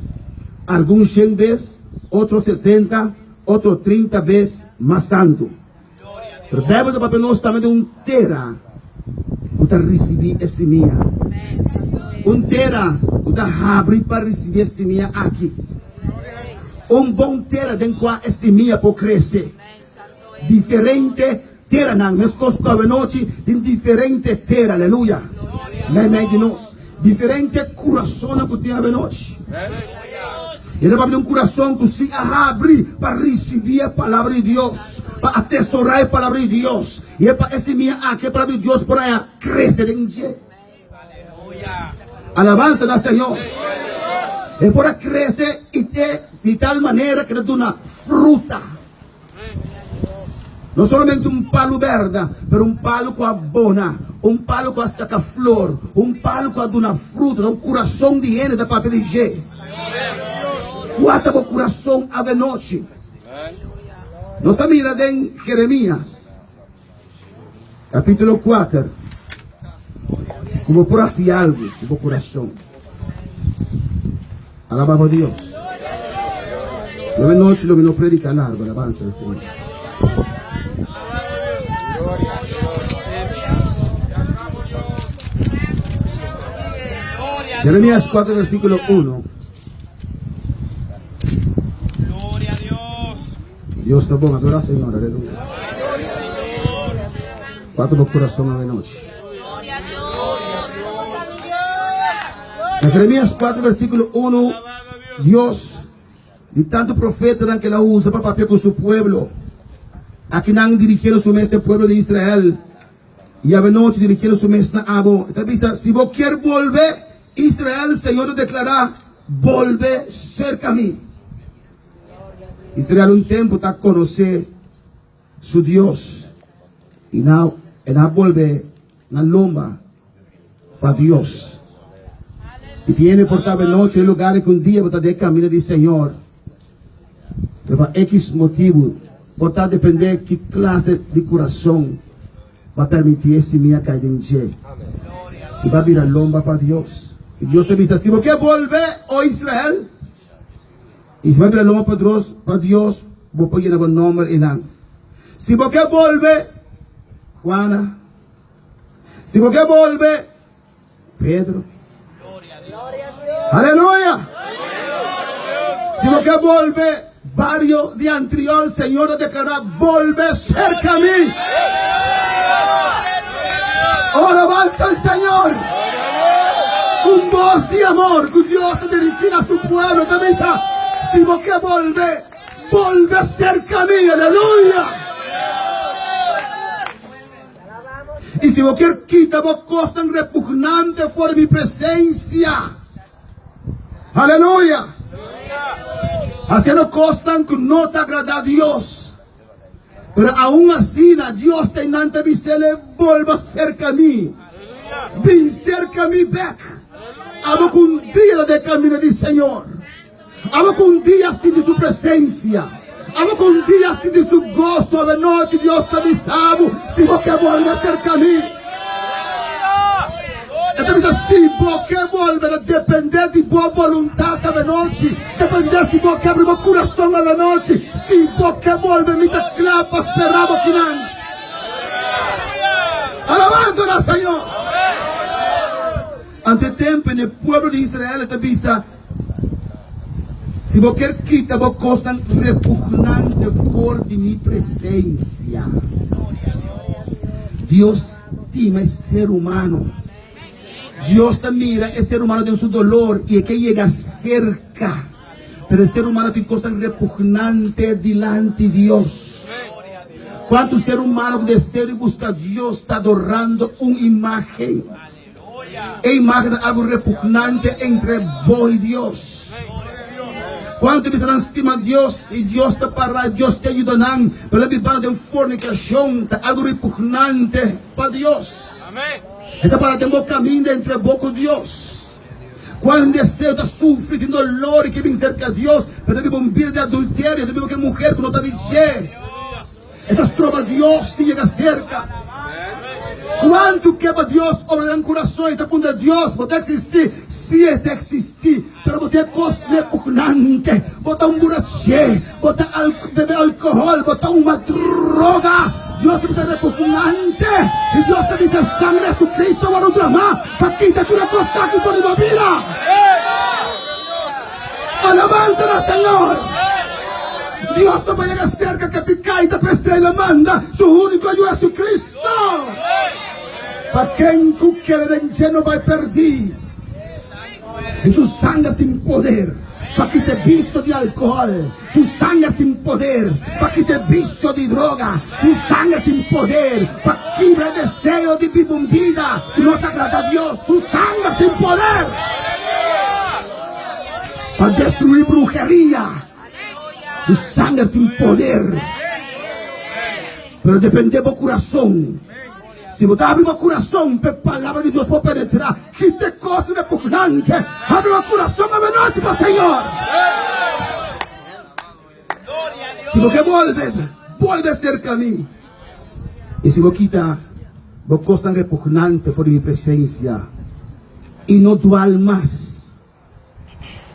algun shen bes, otro 70, otro 30 bes mas tantu. Pero Bijbel ta papia nos tambe di un tera ku ta risibí e simia. Un tera ku ta habri pa risibí e simia aki. Un bon tera den kua e simia por krese. Diferente teranan, meskos ku awenochi tin diferente tera, aleluya, meimei di nos. Diferente kurasonnan ku tin awenochi. E ta papia di un kurason ku si a habri pa risibí e Palabra di Dios, pa atesorá e Palabra di Dios, i e pa e simia aki e Palabra di Dios por a krese den dje. Alabansa na Señor! E por a krese i te di tal manera ku ta duna fruta. No solamente un palu bèrda, pero un palu ku a bona, un palu ku a saka flor, un palu ku a duna fruta. Ta un kurason di hende ta papia di dje. Kua ta bo kurason avenochi? Nos ta mira den Jeremias, kapítulo kuater, ku bo por hasi algu ku bo kurason. Alaba bo Dios. Lo nochi lo mi no predica largo, alabanza al Señor. Jeremías 4, versículo 1. Gloria a Dios. Dios ta bon, adora Señor, aleluya. Cuatro bo corazón a noche. Gloria a Dios. Na Jeremías 4 versículo 1, Dios, di tantu profetanan ke el a usa pa papia ku su pueblo, akinan dirigiendo su mes na e pueblo di Israel, i avenochi dirigiendo su mes na abo, e ta bisa, Si bo kier bolbe, Israel, Señor ta deklará, bolbe serka mi. Israel un tempu ta konosé su Dios, i nau el a bolbe na lomba pa Dios. I tin hende por ta nochi den lugar ku un dia bo ta den e kaminda di Señor, pero pa X motibu, por ta depende ki klase di kurason. Bo a permití e simia kai den dje. I bo a bira lomba pa Dios. I Dios ta bisa, Si bo ke bolbe, o Israel, i si bo a bira lomba pa Dios, pa Dios, bo por yena bo nòmber einan. Si bo ke bolbe, Juana. Si bo ke bolbe, Pedro. Aleluya! Si bo ke bolbe bario di Antriol, Señor ta deklará, Bolbe serka mi! Oh, alabanza al Señor! Un bos di amor ku Dios ta dirigí na su pueblo ta bisa, Si bo ke bolbe, bolbe serka mi! Aleluya! I si bo kier kita bo kosnan repugnante for di mi presensia, aleluya, hasiendo kosnan ku no ta agradá Dios, pero aun asina Dios ta einan ta bis'el, Bolba serka mi, bin serka mi bèk, abo ku un dia ta den kaminda di Señor. Abo ku un dia sinti su presensia. Abo ku un dia sinti su goso. Avenochi Dios ta bisa bo, Si bo ke bolbe serka mi. E ta bisa, Si bo ke bolbe, ta depende di bo boluntat avenochi. Depende si bo ke abri bo kurason avenochi. Si bo ke bolbe, mi ta kla pa spera bo kinan. Alabansa na Señor! Anto e tempu en e pueblo di Israel e ta bisa, Si bo kier kita bo kosnan repugnante for di mi presensia. Dios stima e ser humano. Dios ta mira e ser humano den su dolor i e ke yega serka. Pero e ser humano tin kosnan repugnante dilanti Dios. Kuantu ser humano ku deseo di buska Dios ta adorando un imagen? E imagen ta algu repugnante entre bo i Dios. Kuantu bisa nan stima Dios i Dios ta para, Dios ke yuda nan, pero nan bibando den fornikashon ta algu repugnante pa Dios. E ta para den bo kaminda entre bo ku Dios. Kuantu deseo ta sufri, tin dolor i ke bin serka Dios, pero ta biba un bida di adulterio, ta biba ku e muher ku no ta di dje. E ta stroba Dios di yega serka. Kuantu ke pa Dios obra den nan kurason i ta puntra Dios, Bo ta eksistí? Sí, e ta eksistí, pero bo tin e kos repugnante. Bo ta un buraché, bo ta bebe alkohòl, bo ta huma droga. Dios ta bisa repugnante i Dios ta bisa sangre di Jesucristo a wòrdu dramá pa kita tur e kos aki for di bo bida. Alabansa na Señor! Dios ta pa yega serka ke piká i ta p'esei el a manda su úniko Yu Jesucristo, pa ken ku kere den dje no bai pèrdí. I su sanger tin poder pa kita e bisio di alkohòl, su sanger tin poder pa kita e bisio di droga, su sanger tin poder pa kibra e deseo di biba un bida ku no ta agrada Dios, su sanger tin poder! Pa destruí bruheria. Su sanger tin poder. Pero depende bo kurason. Si bo ta abri bo kurason pa e palabra di Dios por penetrá, kita e kos repugnante. Abri bo kurason avenochi pa Señor. Si bo ke bolbe, bolbe serka mi. I si bo kita bo kosnan repugnante for di mi presensia i no dual mas.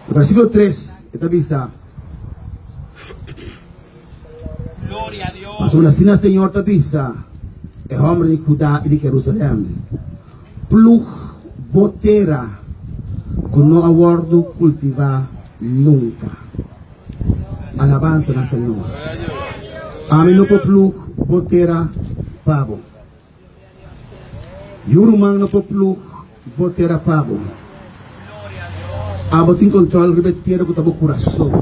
Versíkulo 3, e ta bisa, Pasobra asina Señor ta bisa e hòmber di Judá i di Jerusalèm, Plug bo tera ku no a wòrdu kultivá nunka. Alabansa na Señor. Ami no por plug bo tera pa bo. Yu ruman no por plug bo tera pa bo. Abo tin control riba e tera cu ta bo curason.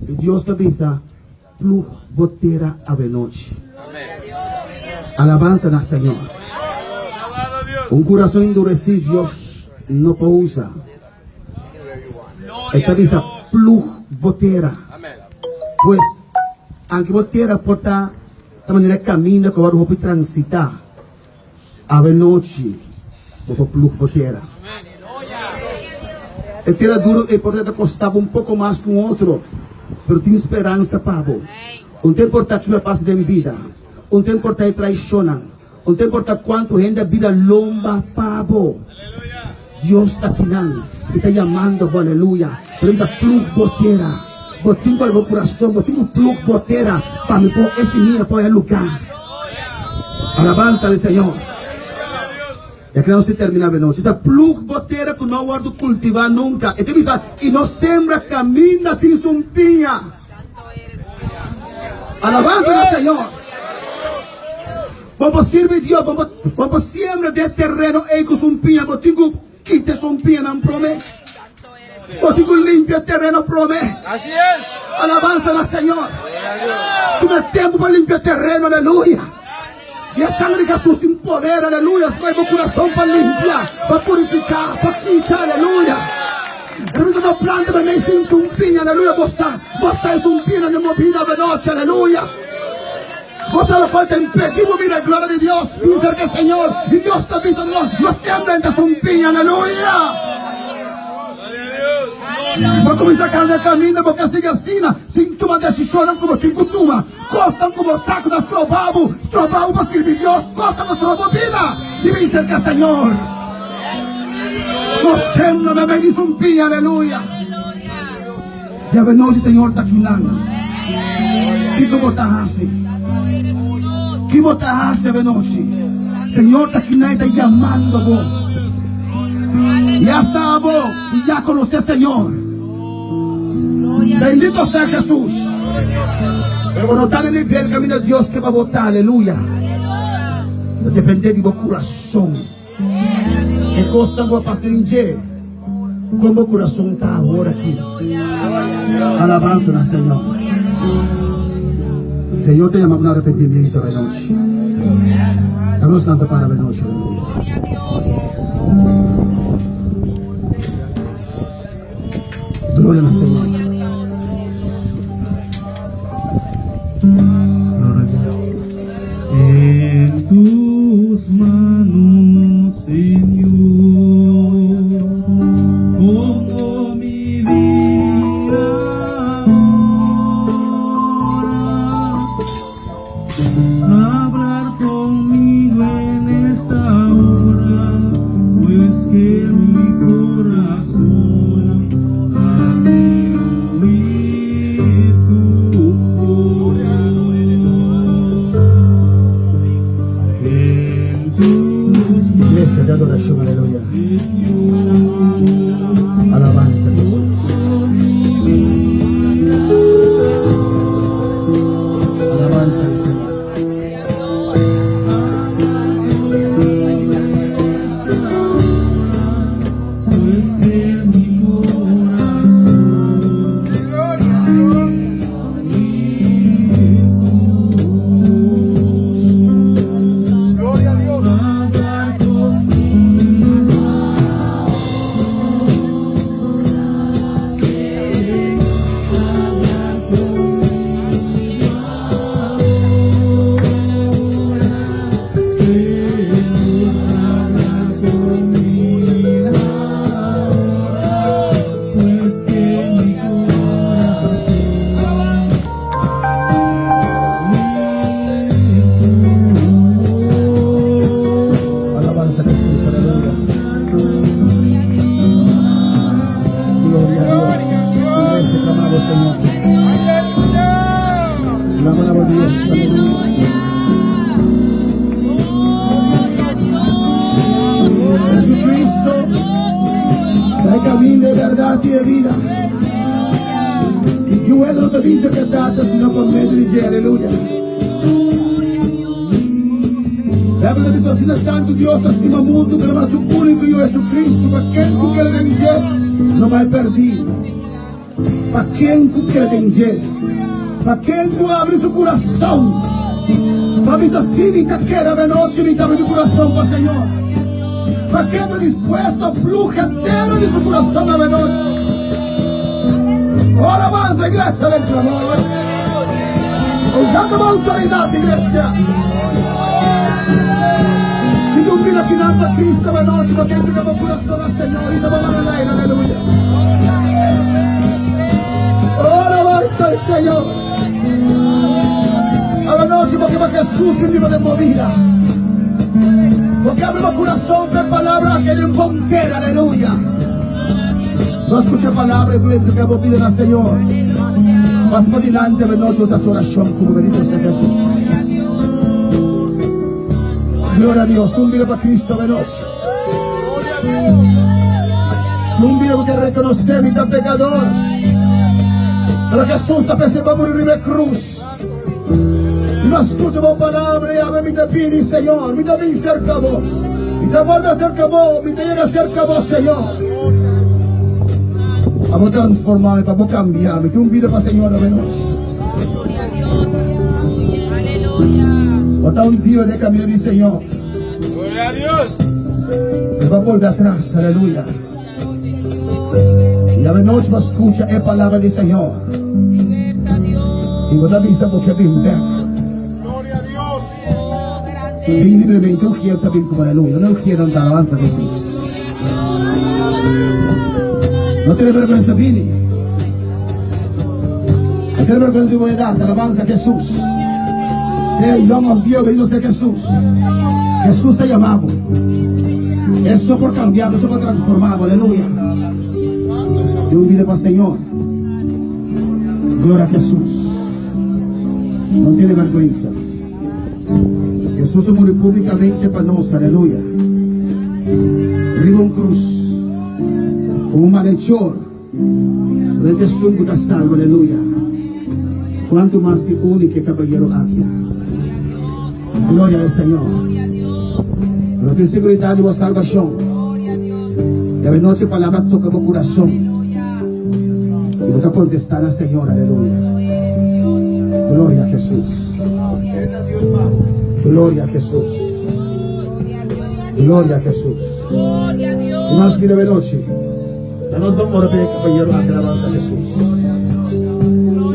Y Dios ta bisa, Plug bo tera avenochi. Alabansa na Señor. Un curason endureci Dios no por usa. E ta bisa, Plug bo tera. Pues, anke bo tera por ta Ta manera e kaminda ku wòrdu hopi transitá awe nochi bo por plug bo tera. E tera duru ei por ta kosta bo un poko mas ku un otro, pero tin speransa pa bo. Un ta importá kiko a pasa den bida. Un ta importá e traishonnan. Un ta importá kuantu hende a bira lomba pa bo. Dios ta kinan i ta yamando bo, aleluya. Pero mi ta plug bo tera. Bo tin ku alba bo kurason, bo tin ku plug bo tera pa mi por e simia por e lugá. Alabansa al Señor. Ya ku nos tin terminá benochi. Ta plug bo tera ku no a wòrdu kultivá nunka. E ta bisa, i no sembra kaminda tin sumpiña. Alabansa na Señor. Bo por sirbi Dios, bo por, bo por siembra den e tereno ei ku sumpiña. Bo tin ku kita e sumpiñanan promé. Bo tin ku limpia e tereno promé. Así es. Alabansa na Señor. Tuma e tempu pa limpia e tereno, aleluya. I e sangre di Hesus tin poder, aleluya. Skohe bo kurason pa limpia, pa purifiká, pa kita, aleluya. Revisa bo planta pa mei sin sumpiña, aleluya. Bo sa, bo sa e sumpiñanan den bo bida avenochi, aleluya. Bo sa lokual ta impedí bo mira e gloria di Dios. Bin serka e Señor, i Dios ta bisa, No, no sembra entre sumpiña, aleluya. Bo kuminsá kanda e kaminda, bo ke sigui asina, sin tuma desishonnan ku bo tin ku tuma. Kosnan ku bo sa ku ta stroba bo, stroba bo pa sirbi Dios, kosnan ku stroba bo bida di bin serka Señor. No sembra meimei di sumpiña, aleluya. Djawe nochi Señor ta kinan. Kiko bo ta hasi? Ki bo ta hasi awe nochi? Señor ta kinan i ta yamando bo. Ya sta abo ku ya konosé Señor. Bendito sea Jesús. Pero bo no ta na nivel kaminda Dios ke pa bo ta, aleluya. Ta depende di bo kurason. E kosnan ku a pasa den dje, kon bo kurason ta awor aki? Alabansa na Señor. Señor ta yama bo na arepentimiento anochi. Nos lanta para anochi, aleluya. Gloria na Señor. En tus manos, Señor, pongo mi vida ahora. Hablar conmigo en esta hora, pues que mi corazón anhela oír tu voz. En tus Iglesia de adoración, aleluya. Alabanza a Jesús. Alabanza al Señor. Pues que mi corazón Gloria a Dios. hablar conmigo. Pues que mi corazón Alabanza a Jesús, aleluya. Gloria a Dios. Iglesia, clamamos, Señor. Aleluya. Clamamos a Dios, aleluya. Jesucristo, el camino de verdad y de vida. Y yo no te dice que trata, sino por medio de Dios, aleluya. La Biblia dice así, tanto Dios estima mundo que no su único hijo Jesucristo, para quien tú quieres en él, no va a perder. Para quien tú quieres en él, para quien tú abres su corazón, para mí así, ni te quiera de noche, ni te abre tu corazón para Señor. Para quien está dispuesto a pluja entero de su corazón a de noche. Ora avanza, iglesia del clamor. Usando la autoridad, iglesia. Si tú miras que a Cristo de noche, porque entrega tu corazón al Señor y se va a la aleluya. Ora avanza el Señor. A la noche. noche porque va Jesús que viva de movida. Porque abre mi corazón por palabra que le poder, aleluya. No escucha palabra y gloria que movida al Señor. Mas por delante de noche esa oración como bendito sea Jesús. Gloria a Dios. Tú mira para Cristo de noche. Tú mira porque reconoce mi tan pecador. Pero Jesús está pensando para morir en la cruz. Y no escucha mi palabra y a mí te pide, Señor. Mi te cerca vos. Y te vuelve a cerca vos. Mi te llega cerca vos, Señor. Vamos a transformarme, vamos a cambiarme. Que un vida para Señor de noche. Gloria a Dios. Aleluya. Bota un día de camino del Señor. Gloria a Dios. Y va a volver atrás, aleluya. Y a noche va a escuchar la palabra del Señor. Liberta, Dios. Y vos te avisa porque bien back. Gloria a Dios. Oh, grande. Bien libremente, yo quiero también como aleluya. No quiero dar alabanza a Jesús. No tiene vergüenza, Billy. No tiene vergüenza de dar alabanza a Jesús. Sea yo of Dios, bendito sea Jesús. Jesús te llamamos. Eso por cambiar, eso por transformar, aleluya. Dios viene para el Señor. Gloria a Jesús. No tiene vergüenza. Jesús murió públicamente para nosotros, aleluya. Arriba un cruz, como un malhechor, pero este es un salvo, aleluya. Cuanto más que único caballero aquí. Gloria al Señor. Pero ten seguridad de vuestra salvación. Y a la noche palabra toca tu corazón. Y voy a contestar al Señor, aleluya. Gloria a Jesús. Gloria a Jesús. Gloria a Jesús. Y más que de noche. Danos don por caballero, a que alabanza a Jesús.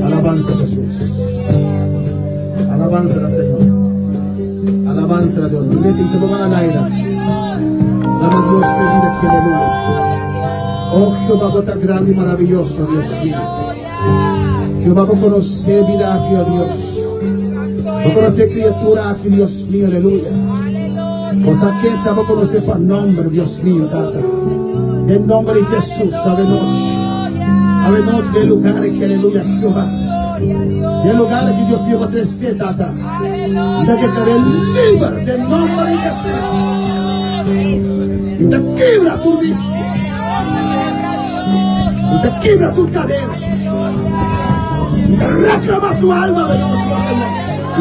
Alabanza a Jesús. Alabanza al Señor. Alabanza a Dios. Iglesia, y se pongan al aire. Dame a Dios vida aquí, aleluya. Oh Jehová, vos tan grande y maravilloso, Dios mío. Jehová, vos conocés vida aquí, oh Dios. Vos conocés criatura aquí, Dios mío, aleluya. Cosa que te vos conocés por nombre, Dios mío, Tata. En nombre de Jesús, sabemos. Sabemos del lugar que, aleluya, Jehová. Del lugar que Dios mío va a crecer, Tata. De que te libre del nombre de Jesús. Y te quebra tu vicio. Y te quebra tu cadena. Y te reclama su alma de noche, Señor.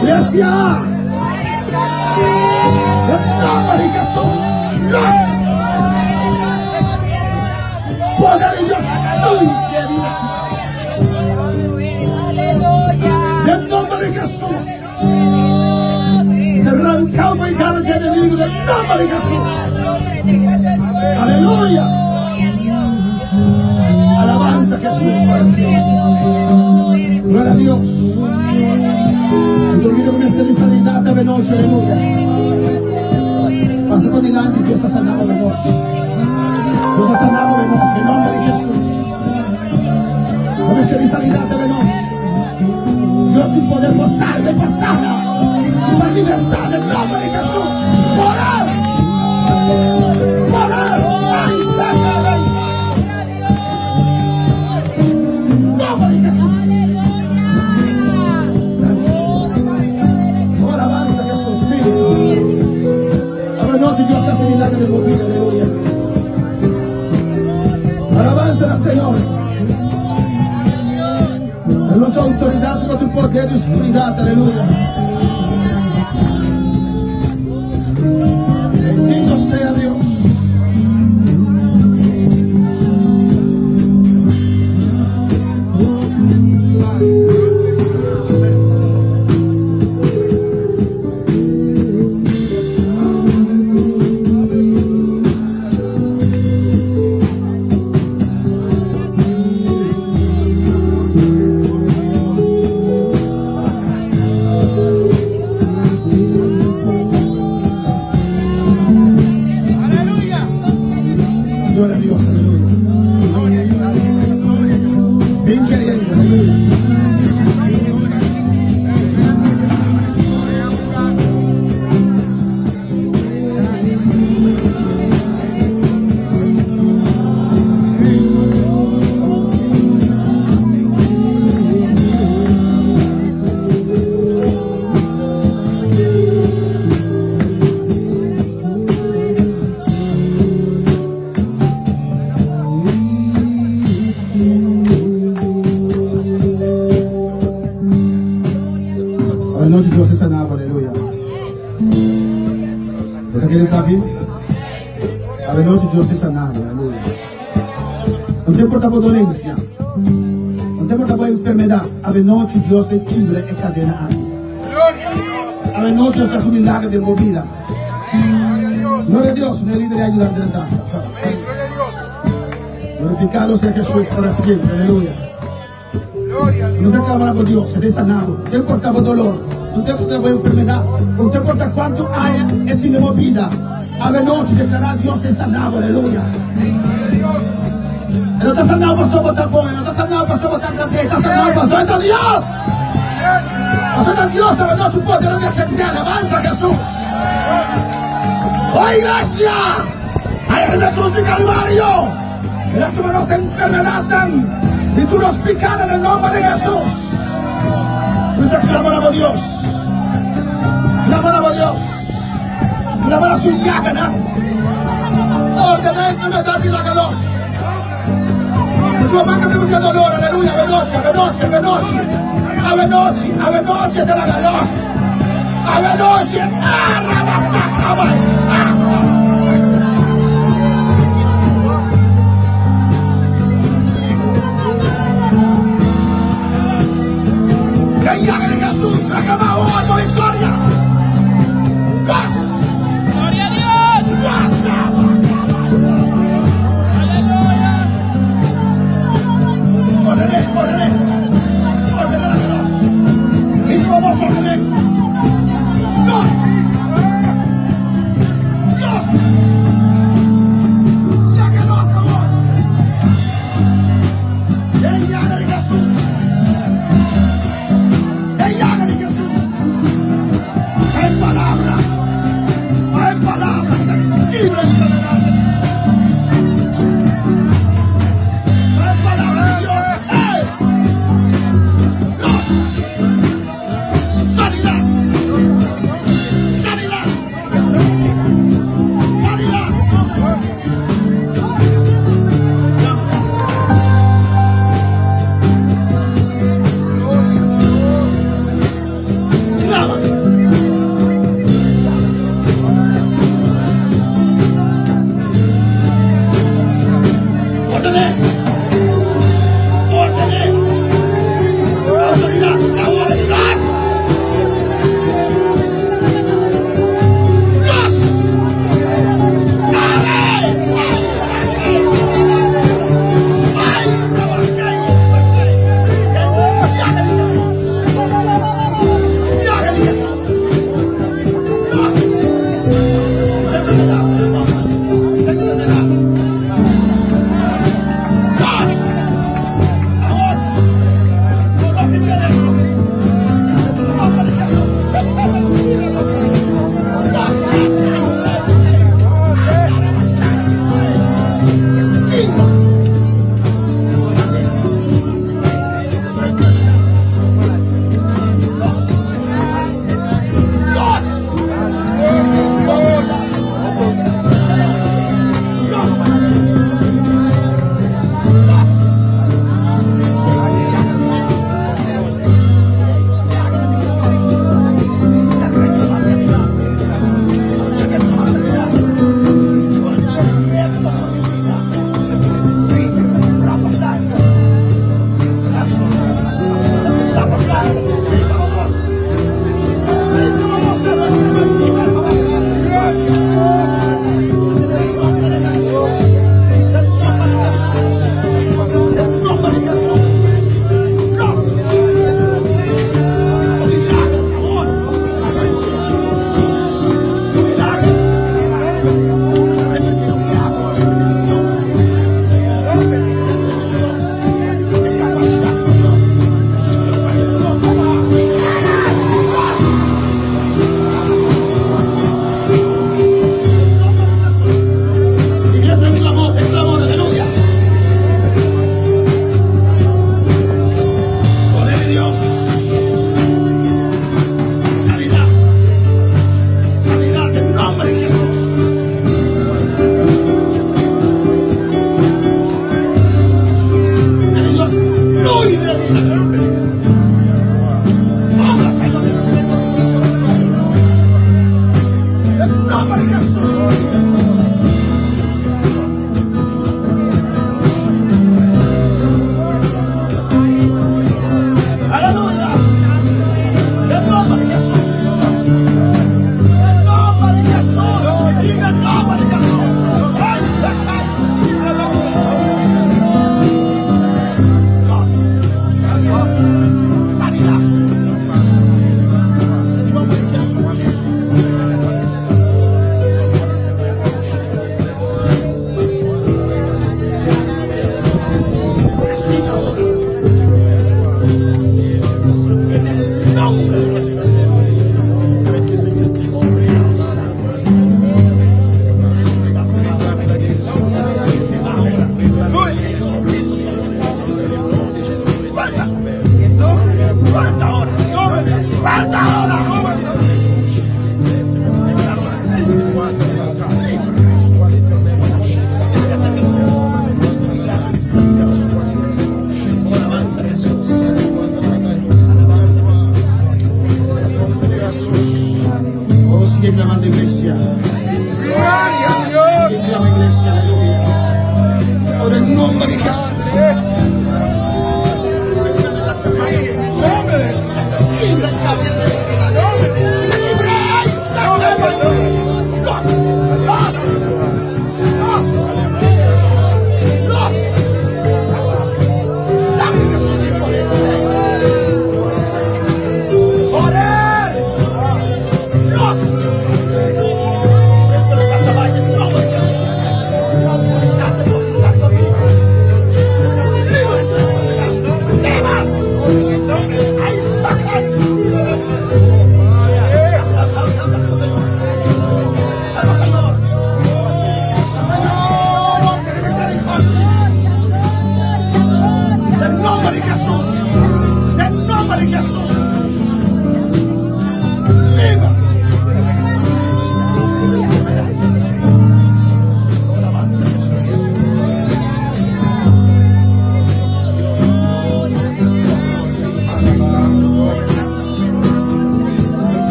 Iglesia. En nombre de Jesús. Poder de Dios. En nombre de Jesús. Te arrancamos y cara de enemigo en nombre de Jesús. Aleluya. Alabanza a Jesús para siempre. Gloria a Dios. Si tú vienes con esta sanidad de noche, aleluya. Pasa por delante y Dios está sanado de noche. Dios está sanado de noche en nombre de Jesús. Con esta sanidad de noche. Dios tu poder por salve, por sana. Por libertad en nombre de Jesús. Poder. Poder. Ay, saca, ay, nombre de Jesús. Oh, alabanza a Jesús. Mire. Ahora noche Dios hace milagro de vida. Aleluya. Alabanza al Señor. Danos autoridad sobre tu poder y oscuridad. Aleluya. Bendito sea Dios. Gloria a Dios, aleluya. Bien queriendo, aleluya. Anochi Dios ta sana bo, aleluya. Bo ta kere sabi? Anochi Dios ta sana bo, aleluya. No te importa bo dolencia, no te importa bo enfermedad, anochi Dios ta kibra e cadena aki. Anochi Dios ta haci un milagro den bo bida. Gloria a Dios, mi líder y ayudante den tata. Glorificado sea Jesús para siempre, aleluya. No se clamará por Dios, se te sanado. No te importa por dolor, no te importa por enfermedad, no te importa cuánto haya en tu vida. A la noche declarar Dios te sanado, aleluya. No está sanado pastor Botapón, no está sanado pastor Botagrande, está sanado pastor está Dios. Pastor está Dios, se mandó su poder de ascender, alabanza a Jesús. ¡Oh iglesia! ¡Ay, en la cruz de Calvario! Era tu manos enfermedad tan y tú nos picaron en el nombre de Jesús. Pues claman a Dios. Claman a Dios. Claman a su llaga, ¿no? Ordena enfermedad y la. Y tu mamá que me un dolor, aleluya, avenoche, avenoche, avenoche. Avenoche, avenoche te la galos. Avenoche, arrabasacaba. Que llaga de Jesús, la cama hoy con victoria. ¡Gas! Gloria a Dios. ¡Gas! Aleluya. Ordené, ordené. Ordené a Dios. Y su voz ordené. ¡Los! ¡Los!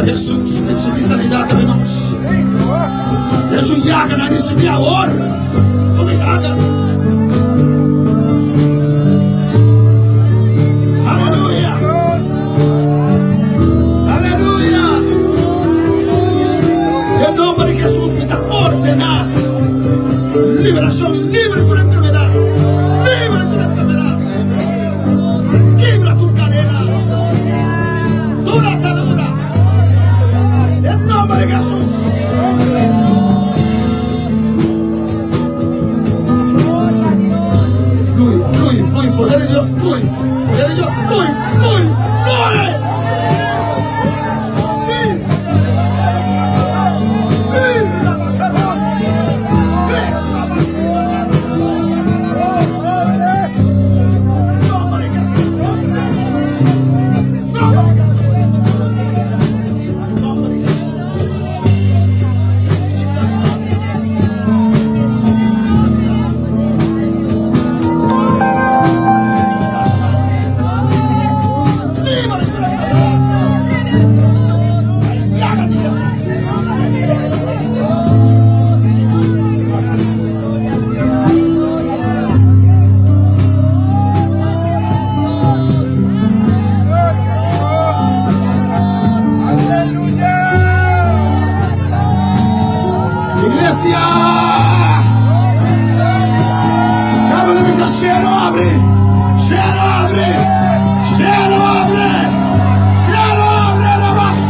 de Jesús, recibí sanidad de nos. Es un llaga, no recibí ahora. No me haga. Aleluya. Aleluya. En nombre de Jesús me da ordenar. Liberación, libre de la enfermedad. Libre de la enfermedad. Quebra tu cadena. Dura atadura. En nombre de Jesús. Fluye, fluye, fluye. Poder de Dios fluye. Poder de Dios fluye, fluye, fluye. Iglesia! Caba di bisa, Cielo abre! Cielo abre! Cielo abre! Cielo abre la base!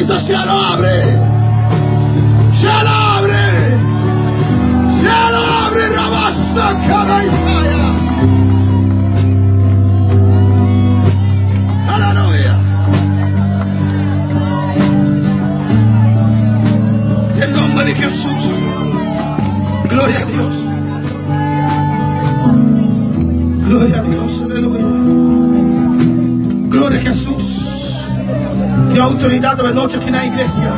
Bisa cielo abre. Cielo abre. Cielo abre. Rabasta Kabaisaya. Aleluya. En nombre de Jesús. Gloria a Dios. Gloria a Dios. Aleluya. Gloria a Jesús. Qué autoridad de la noche aquí en la iglesia.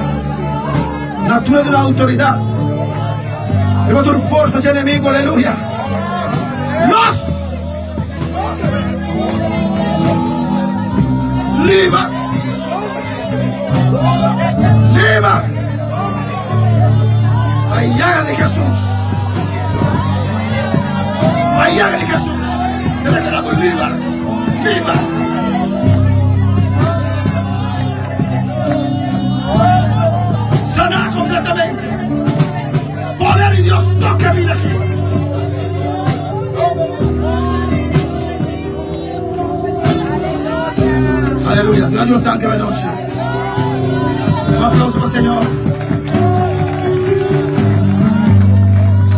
Natura de la autoridad. Levanta tu fuerza, enemigo. Aleluya. Los. Liba. Liba. La llaga de Jesús. La llaga de Jesús. Te declaramos viva. Viva. Sana completamente. Poder de Dios toca vida aquí. Aleluya. Dios danke la noche. Un aplauso para el Señor.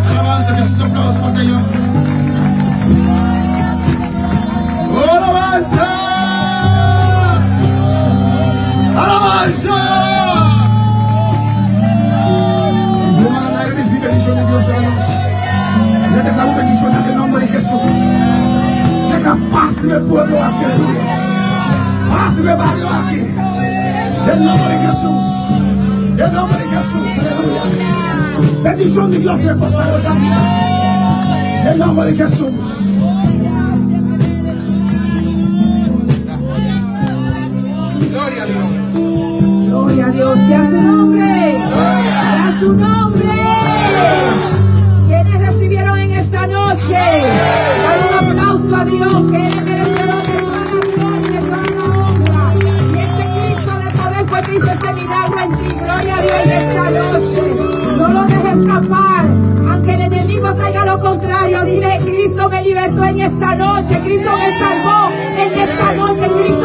Alabanza, Jesús, aplauso para el Señor. ¡Alabanza! ¡Alabanza! Mis hermanos, recibí bendición de Dios de la noche. Le declaro bendición en el nombre de Jesús. Deja paz en el pueblo aquí, aleluya. Paz en el barrio aquí. En nombre de Jesús. En nombre de Jesús, aleluya. Bendición de Dios reposar nuestra vida. En nombre de Jesús. Gloria a Dios. Gloria a Dios. Sea su nombre. Sea su nombre. Quienes recibieron en esta noche. Dar un aplauso a Dios, que Él es merecedor de toda la gloria y de toda la honra. Y este Cristo de poder fue que hizo este milagro en ti. Gloria a Dios en esta noche. No lo dejes escapar. Aunque el enemigo traiga lo contrario, dile: Cristo me libertó en esta noche. Cristo me salvó en esta noche. Cristo